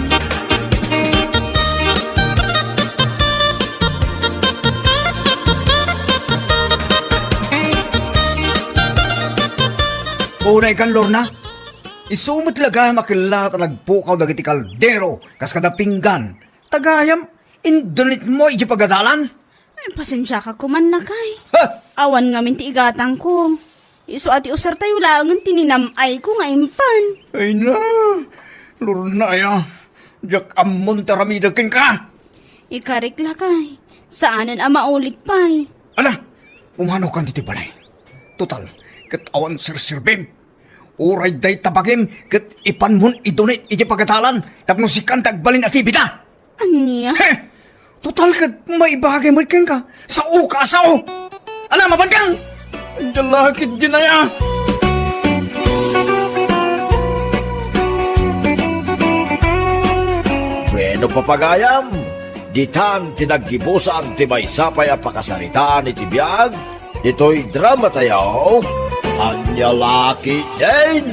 Unaykan, Lorna. Isu met la gayam a kellaat a nagpukaw dagiti kaldero kas kada pinggan. Ta gayam, indonate mo iti pagadalan. Ay, pasensiaka koman, lakay. Ha? Awan ngamin ti igatangko. Isu a ti usartayo laengen ti ninam-ayko nga impan. Ay na, Lorna aya, diak ammon ti aramidek kenka. Ikarik, lakay, saanen a maulit pay. Ala, pumanaw kan ditoy balay. Total, ket awan serserbim. Uray dayta bagim ket ipanmon i-donate iti pagadalan tapno sikan ti agbalin a T V da. Ania? He! Total ket maibagay met kenka. Saoka a sao. Ala, mapankan! Ania la ketdin aya? Bueno, papagayam, ditan ti naggibusan ti maysa pay a pakasaritaan iti biag ditoy drama tayo, Ania la ketdin?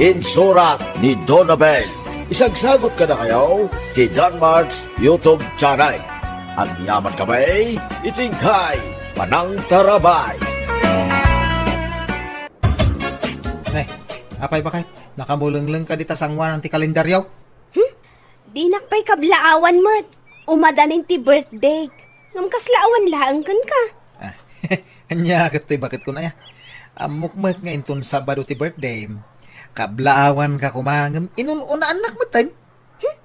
Insurat ni Donabel. Isagsagot kadakayo ti Danmark's YouTube channel. Agyaman kami iti inkay panangtarabay. Ne, apay, baket? Nakamulengleng ka dita sanguanan ti kalendaryo? Hmm? Dinak pay kablaawan met. Umadanin ti birthday. Ngem kasla awan laeng kenka. Ah, ania ket toy baket ko na ya. Ammok met nga inton Sabado ti birthday. Kablaawan ka koma ngem inun-unaannak metten. Hmm?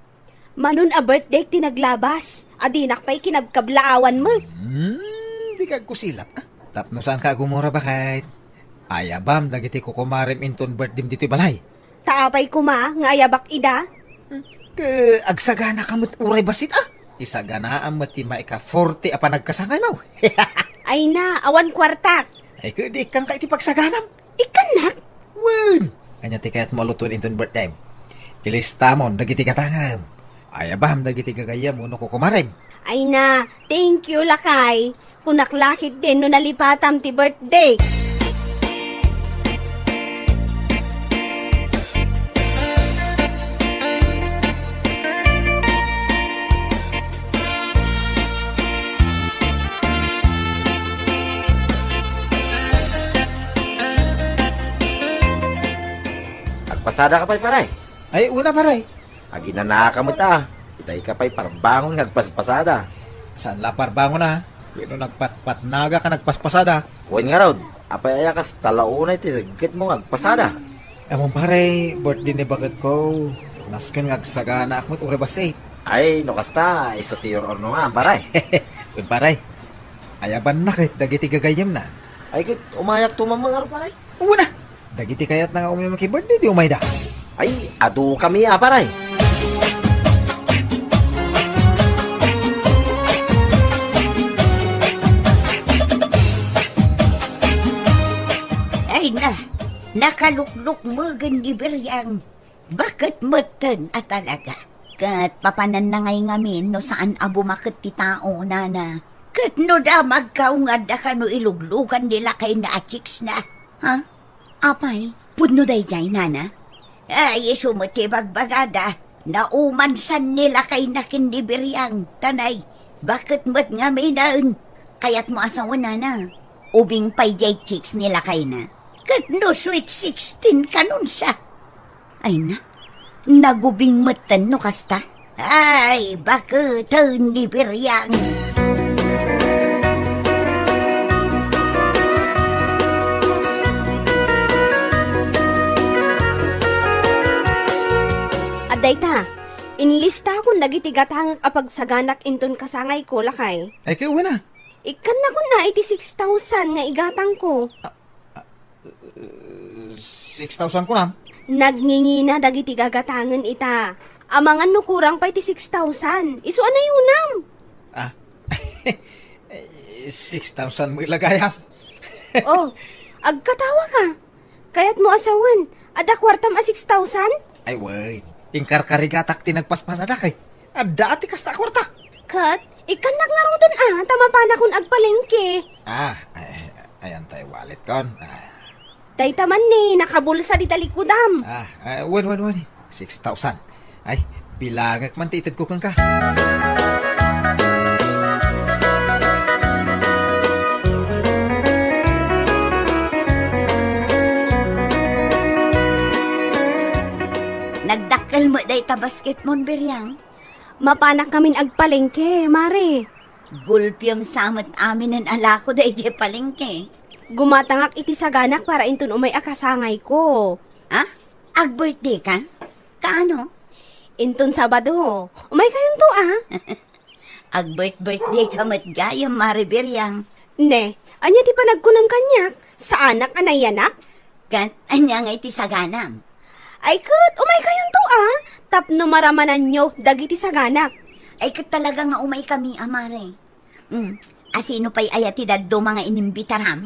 Manon a birthday ti naglabas. A dinak pay kinabkablaawan met. Hmm, di ka agkusilap, ah. Tapno saan ka agumura, baket? Ayabam dagiti kukumarem inton birthday ditoy balay. Ta apay koma nga ayabak ida? Ke, agsagana ka met uray bassit, ah. Isaganaam met ti maika forty a panagkasangaymo. Ay na, awan kuartak. Ay, ke, di ikkanka iti pagsaganam. Ikkannak? Wen! Ania ti kayatmo a lutoen inton birthday? Ilistamon dagiti gatangem. Ay, abam dagiti gagayyem wenno kukumarem. Ay na, thank you, lakay. Kunak la ketdin no nalipatam ti birthday. Agpasadaka pay, pare. Ay, una, pare. Aginanaka met a. Itay ka pay parbangon nga agpaspasada. Saan la parbangon a? Wenno nagpatpatnaga ka nagpaspasada? Wen ngarud, apay aya kasta la unay ti reggetmo nga agpasada? Ammom, pare, birthday ni baketko. Nasken nga agsaganaak met uray bassit. Ay, no kasta, isu ti your honor nga, pare. Wen, pare. Ayabanna ket dagiti gagayyemna. Ay, ket umayakto man ngarud, pare. Una, dagiti kayatna nga umay makibirthday, di umayda. Ay, adukami a, pare. Ay na, nakaluklukmegen ni Beriang. Baket metten a talaga. Ket papananna ngay ngamin no saan a bumaket ti tao, nana. Ket no damagka, nga adda kano iluglugan ni lakayna a chicks na. Ha? Apay, pudno daydiay, nana? Ay, isu met ti bagbagada. Naumansan ni lakayna ken ni Beriang, tanay. Baket met ngaminen. Kayatmo a sawen, nana? Ubing pay diay chicks ni lakayna. Ket no sweet sixteen kanonsa. Ay na, nagubing metten no kasta. Ay, baketen ni Beriang. Adda ita, inlistakon dagiti gatangek a pagsaganak inton kasangayko, lakay. Ay, kay wen a. Ikkannakon a iti six thousand nga igatangko. Six thousand kunam? Nagngingina dagiti gagatangen ita. Amangan no kurang pay ti six thousand. Isu a nayunam. Ah. Six thousand met la gayam. Oh, agkatawa ka. Kayatmo a sawen, adda kuartam a six thousand? Ay, wen. Inkarkarigatak ti nagpaspasada kay. Adda ti kasta a kuarta. Ket, ikkannak ngaruden a, ta mapanakon agpalengke. Ah, ay, ay, ayan tay wallet kon. Ah. Dayta man ni, nakabulsa dita likudam. Ah, ah, wen, wen, wen. Six thousand. Ay, bilangek man ti itedko kenka. Nagdakkel met dayta basketmon, Beriang. Mapanakkamin agpalengke, mare. Gulpiem sa met aminen a lako daydiay palengke. Gumatangak iti saganak para inton umay a kasangayko. Ah? Ag-birthday ka? Kaano? Inton Sabado. Umaykayonto, ah. Ag-birth-birthday ka met gayam, Mare Beriang. Ne, ania ti panagkunam kaniak? Saanak a nayanak? Ket ania ngay ti saganam? Ay ket, umaykayonto a, tapno maramananyo dagiti saganak. Ay ket talaga nga umaykami a, Mare. Hmm, asino pay aya ti dadduma nga inimbitaram?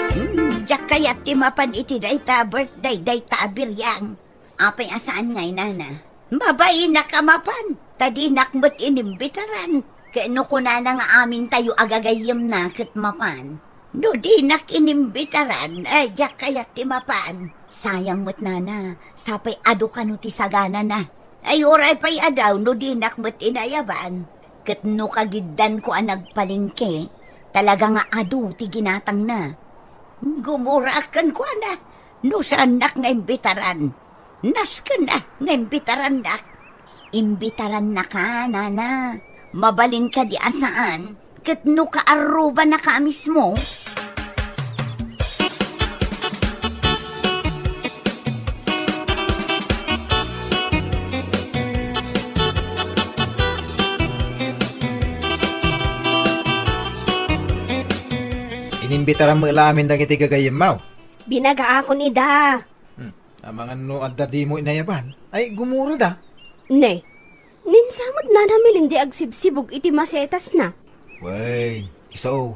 Hmm, diak kayat ti mapan iti dayta a birthday dayta a Beriang. Apay a saan ngay, nana? Mabainak a mapan, ta dinak met inimbitaran. Ket no kunana nga amintayo a gagayyemna ket mapan, no dinak inimbitaran, ay, diak kayat ti mapan. Sayang met, nana, sapay adu kano ti saganana. Ay, uray pay adaw no dinak met inayaban. Ket no kagiddanko a nagpalengke, talaga nga adu ti ginatangna. Gumuraak kenkuana no saannak nga imbitaran. Nasken a nga imbitarannak. Imbitarannaka, nana. Mabalin kadi a saan? Ket no kaarrubanaka a mismo? Inimbitaram met la amin dagiti gagayyemmo. Binagaakon ida. Hmm. Amangan no adda dimo inayaban, ay gumurada. Ne, ninsamet nana Melin di agsibsibog iti masetasna. Wen, isu.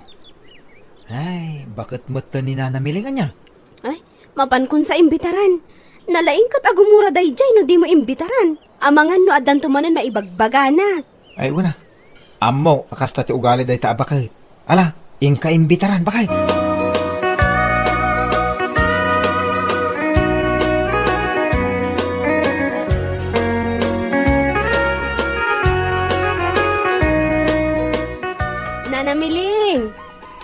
Ay, baket metten ni Nana Miling ania? Ay, mapankon sa imbitaran. Nalaing ket agumura daydiay no dimo imbitaran. Amangan no addanto manen maibagbagana. Ay, una. Ammok a kasta ti ugali dayta a baket. Ala, inka imbitaran, baket. Nana Miling.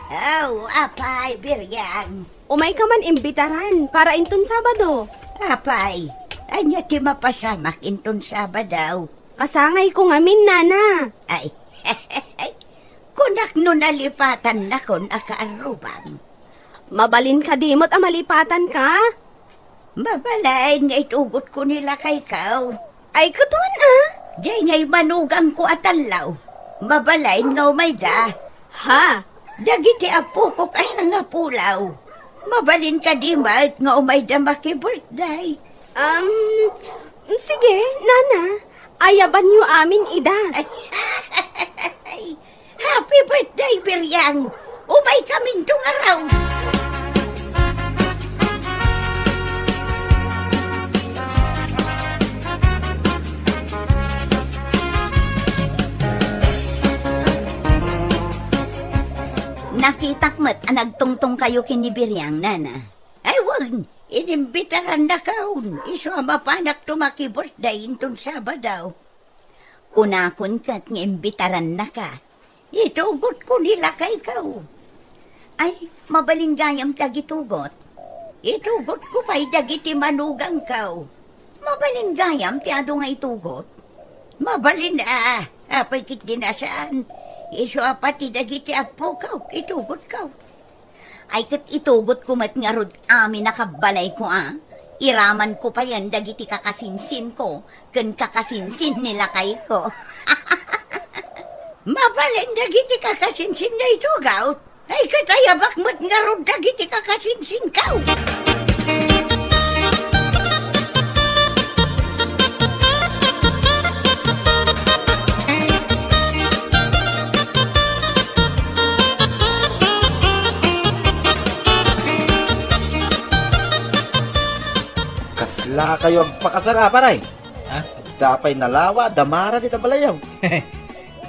Aw, apay, Biryang. Umayka man imbitaran para inton Sabado. Apay, ania ti mapasamak inton Sabado? Kasangayko ngamin, Nana. Ay, kunak no nalipatannakon a kaarrubam. Mabalin kadi met a malipatanka? Mabalin nga itugotko ni lakayko. Ay, ket wen a? Diay ngay manugangko a tallo. Mabalin nga umayda. Ha? Dagiti appokok a sangapulo. Mabalin kadi met nga umayda maki-birthday? Um, sige, Nana. Ayabanyo amin ida. Ay, Happy birthday, Biryang! Umaykaminto ngarud! Nakitak met a nagtungtongkayo ken ni Biryang, Nana. Ay, wen, inimbitarannakon. Isu a mapanakto maki-birthday inton Sabado. Kunakon ket nga imbitarannaka. Itugotko ni lakayko. Ay, mabalin gayam ti agitugot. Itugotko pay dagiti manugangko. Mabalin gayam ti adu nga itugot. Mabalin a, apay ket di nasaan. Isu a pati dagiti appoko, itugotko. Ay ket itugotko met ngarud amin a kabbalayko a. Iramanko payen dagiti kakasinsinko ken kakasinsin ni lakayko. Mabalin dagiti kakasinsin nga itugot. Ay ket ayabak met ngarud dagiti kakasinsinko. Kasla kayo agpakasar a, paray? Ha? Adda pay nalawa, damara dita balayaw.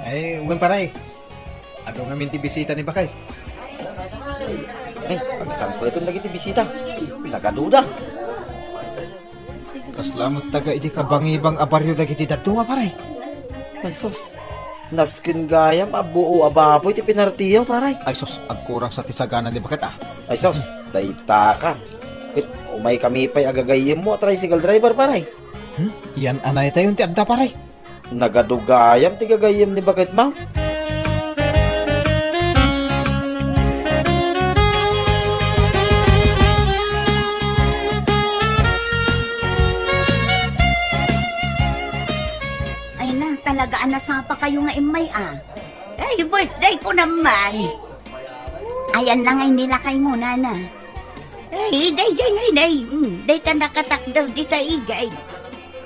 Ay, wen, paray. Adu ngamin ti bisita ni Bakay. Ay, pagsangpeten dagiti bisita. Nagaduda. Kasla met taga idi kabangibang a barrio dagiti dadduma, paray. Ay, sus. Nasken gayam a buo a baboy ti pinartiyo, paray. Ay, sus, agkurang sa ti sagana ni Baket, a. Ay, sus, dayta ka. Ket, umay kami pay agagayyemmo a tricycle driver, paray. Hmm? Yan anay tayo ti adda, paray. Nagadu gayam ti gagayyem ni Baket, ma. Ay na, talaga a nasapa kayo nga immay, a. Ay, birthday ko naman. Ayan lang ay nilakay mo, nana. Ay, daydiay ngay nay, mm, dayta nakatakder dita igay.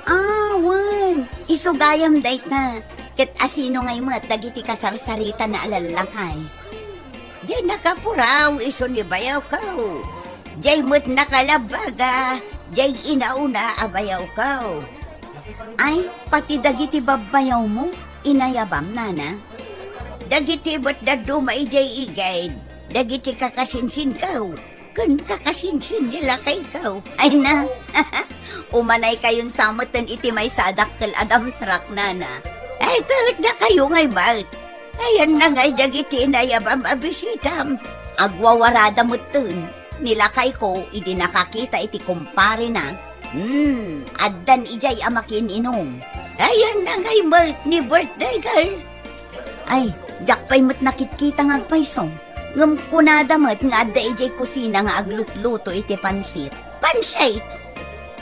Ah, wen, isu gayam dayta. Ket asino ngay met dagiti kasarsarita na a lallakay? Diay nakapuraw isu ni bayaw ko. Diay met nakalabaga, diay inauna a bayaw ko. Ay, pati dagiti babbayawmo, inayabam, nana? Dagiti met dadduma idiay igid, dagiti kakasinsinko, ken kakasinsin ni lakayko. Ay na, umanay kayon sa meten iti maysa a dakkel a dump truck, nana. Ay, ket dakayo ngay met. Ayanna ngay dagiti inayabam a bisitam. Agwawarada metten, ni lakayko idi nakakita iti kumparena. Hmm, addan idiay a makiin-inum. Ayanna ngay met ni birthday girl. Ay, diak pay met nakitkita nga agpayso. Ngem kunada met nga adda idiay kusina nga aglutluto iti pansit. Pansit?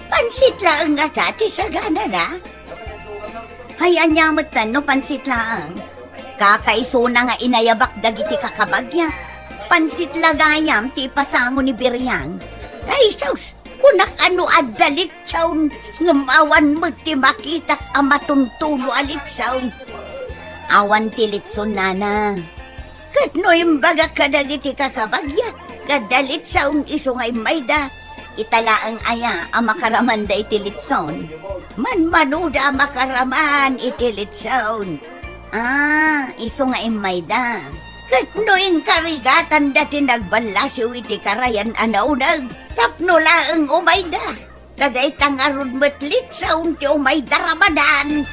Pansit laeng ngata ti saganana? Hay, ania met no pansit laeng? Kakaisuna nga inayabak dagiti kakabagyak. Pansit la gayam ti ipasango ni Biryang. Ay, sus! Kunak a no adda litson, ngem awan met ti makitak a matuntulo a litson. Awan ti litson, nana. Ket no imbagak kadagiti kakabagiak, nga adda litson isu nga immayda, ita laeng aya a makaramanda iti litson? Manmanoda a makaraman iti litson. Ah, isu nga immayda. Ket no inkarigatanda ti nagballasiw iti karayan a nauneg, tapno laeng umayda. Ta dayta ngarud met litson ti umay daramadan.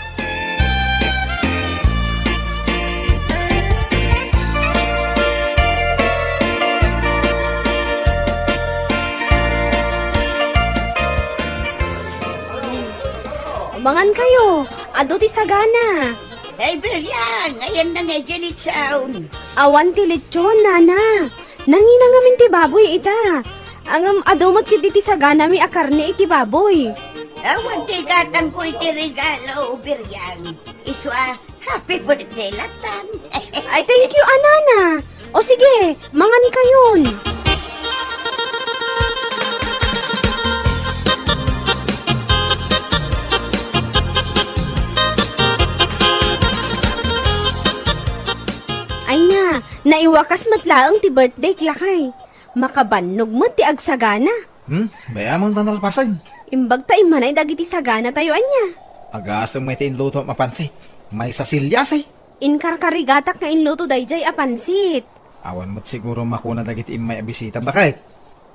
Mangan kayo, adu ti sagana. Hey, Beriang, ayan na nga di litson. Awan ti litson, nana. Nangina ngamin ti baboy ita. Ngem adu met ketdi ti saganami a karne iti baboy. Awan ti gatangko iti regalo, Beriang. Isu a happy birthday latan. Ay, thank you, a nana. O sige, mangan kayon. Ay na, naiwakas met laeng ti birthday, lakay. Makabannog met ti agsagana. Hmm, bay-amon ta nalpasen. Imbag ta immanay dagiti sagana tayo ania. Agasem met ti inluto a pansit. Maysa siliasi. Inkarkarigatak nga inluto daydiay a pansit. Awan met siguro makuna dagiti immay a bisita, baket.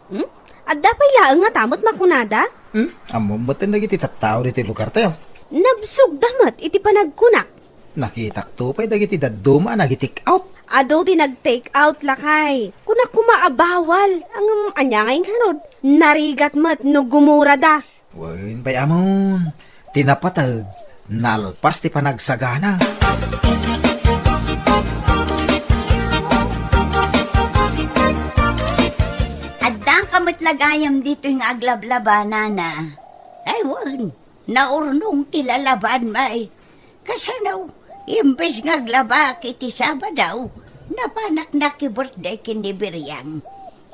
Hmm? Adda pay laeng nga ta met makunada? Hmm? Ammom met dagiti tattao ditoy lugar tayo. Nabsogda met iti panagkunak. Nakitakto pay dagiti dadduma a nagi-take out. Adu ti nag-take out, lakay. Kunak koma a bawal. Ngem ania ngay ngarud? Narigat met no gumurada. Wen, bay-amon. Ti napateg, nalpas ti panagsagana. Adda ka met la gayam ditoy nga aglablaba, nana. Ay, wen. Naurnong ti lalaban, may. Kasano, imbes nga aglabak iti Sabado, napanak naki-birthday ken ni Beriang.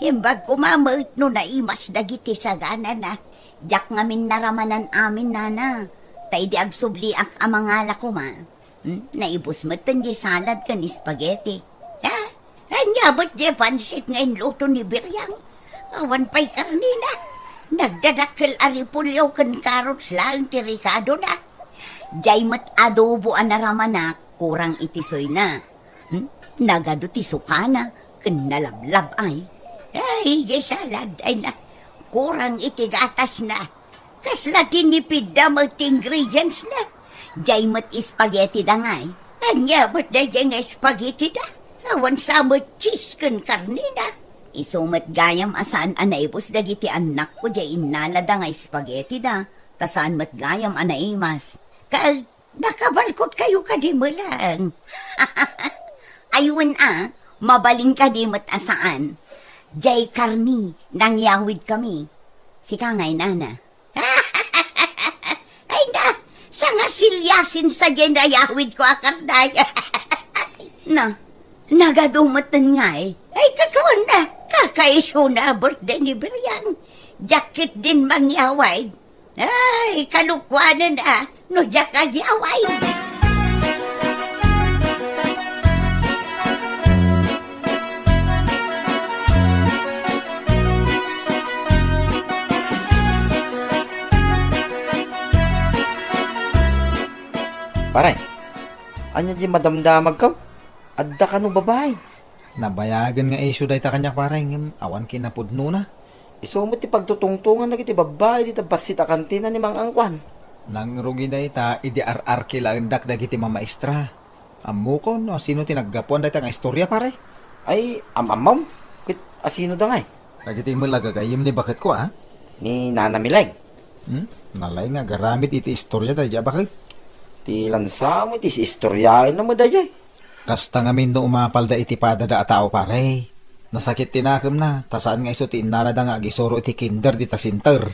Imbag koma met no naimas dagiti saganana, diak ngamin naramanan amin, nana. Ta idi agsubliak a mangala koma, hmm, naibus met ti salad ken spaghetti. Ha? Ania met diay pansit nga inluto ni Beriang? Awan pay karnina. Nagdadakkel a repolyo ken carrots laeng ti rekadona. Diay met adobo a naramanak, kurang iti suyna. Hmm? Nagadu ti sukana ken nalablab ay. Ay, diay salad ay na. Kurang iti gatasna. Kasla tinipidda met ti ingredients na. Diay met spaghetti da ngay. Ania met daydiay nga spaghetti da? Awan sa met cheese ken karnina. Isu met gayam a saan a naibus dagiti annakko diay innalada nga spaghetti da, ta saan met gayam a naimas. Ka-, Nakabalkot kayo kadi melang. Aywan a, mabalin kadi met a saan. Jay karni, nangyawid kami. Sika ngay, nana. Ay na, sanga siliasin sa jay nayawid ko a karnay. Na, nagadu met ngay. Ay, katuan na, kakaiso na birthday ni Beriang. Jakit din mangyawid. Ay, kalukuanan a, no diak agyaway. Pare, ania di madamdamagkaw? Adda kano babai? Nabayagen nga isyu dayta kaniak, pare, ngem awan kinapudnona. Isu met ti pagtutungtongan dagiti babbai dita bassit a kantina ni Mang Angkuan. Nangrugi dayta idi ar-arkilaendak dagiti mamaestra. Ammokon no asino ti naggapuan dayta nga istorya, pare? Ay, am-ammom? Ket asino da ngay? Dagiti met la gagayyem ni baketko, a? Ni Nana Mileng. Hmm? Nalaing nga agaramid iti istorya daydiay a baket. Ti lansamo iti istoryaenna met daydiay. Kasta ngamin no umapalda iti padada a tao, pare. Nasakit ti nakemna, ta saan nga isu ti innalada nga agisuro iti kinder dita center.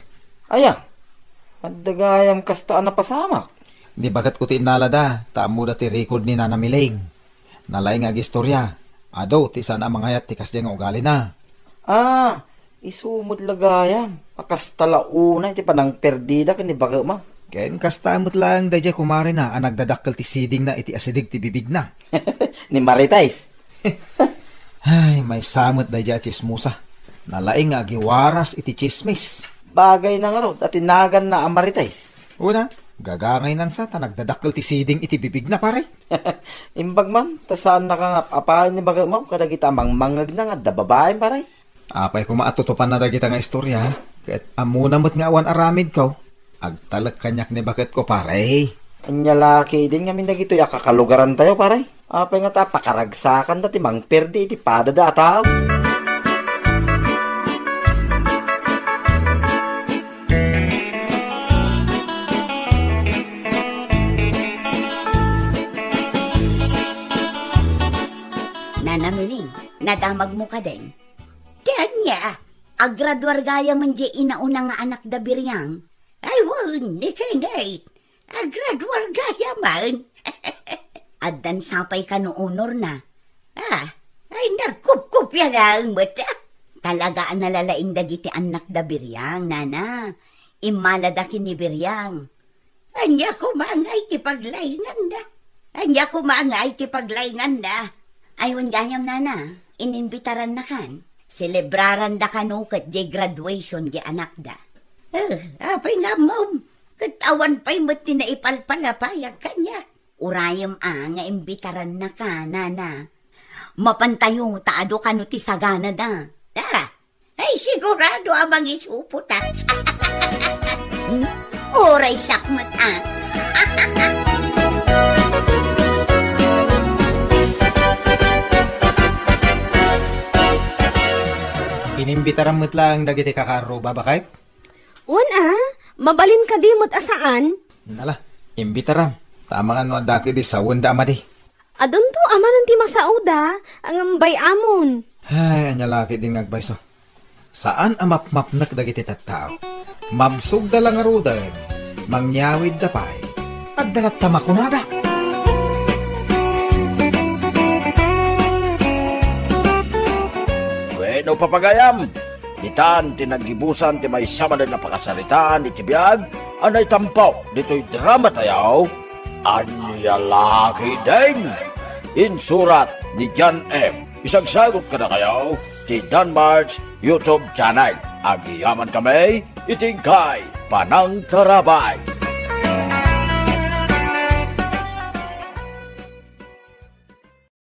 Aya, adda gayam kasta a napasamak. Di baketko ti innalada, ta ammoda ti record ni Nana Miling. Nalaing nga agistorya, adu ti saan a mangayat ti kasdiay nga ugalina. Ah, isu met la gayam a kasta la unay ti panangperdida ken ni baketmo. Ken kasta met laeng daydiay kumarena a nagdadakkel ti sidingna iti asideg ti bibigna. Ni Marites. Ay, maysa met daydiay a tsismosa. Nalaing nga agiwaras iti tsismis. Bagay na ngarud a ti naganna a Marites. Una, gagangaynan sa ta nagdadakkel ti siding iti bibigna, pare. Imbag man, ta saan nakangap-apayan ni bagay mo kadagita a mangmangngegna nga adda babaen, pare. Apay koma a tutupanna dagita nga istorya, ket ammona met nga awan aramidko. Agtalek kaniak ni baketko, pare. Ania la ketdin ngamin dagitoy a kakalugarantayo, pare? Apay ngata a pakaragsakanda ti mangperdi iti padada a tao? Nana Mili, nadamagmo kadin? Ti ania? Agraduar gayam diay inauna nga anakda Biriang? Ay wen, ni Kenneth. Agraduar gayamen. Addan sapay kano honorna. Ah, ay nagkupkupia laeng met. Talaga a nalalaing dagiti annakda Biriang, nana. Immalada ken ni Biriang. Ania koma ngay ti paglainganda? Ania koma ngay ti paglainganda? Ay, wen gayam, nana, inimbitarannakan. Selebraranda kano ket diay graduation diay anakda. Eh, apay nga ammom? Ket awan pay met ti naipalpalapayag kaniak. Urayem a nga imbitarannaka, nana. Mapantayo ta adu kano ti saganada. Ah, ay sigurado a mangisupotak. Hmm? Uray siak met a. Inimbitaram met laeng dagiti kakaarruba, baket? Wen a, mabalin kadi met a saan? Ala, imbitaram. Ta amangan no adda ketdi sawenda a madi. Adunto a manen ti masaoda, ngem bay-amon. Ay, ania la ketdin nga agbayso. Saan a mapmapnek dagiti tattao. Mabsogda la ngaruden, mangyawidda pay. Adda latta makunada. Bueno, papagayam, ditan ti naggibusan ti maysa manen a pakasaritaan iti biag a naitampo ditoy drama tayo. Ania la ketdin? Insurat ni John M. Isagsagut kadakayo ti Danmar's YouTube channel. Agyamankami iti inkay panangtarabay.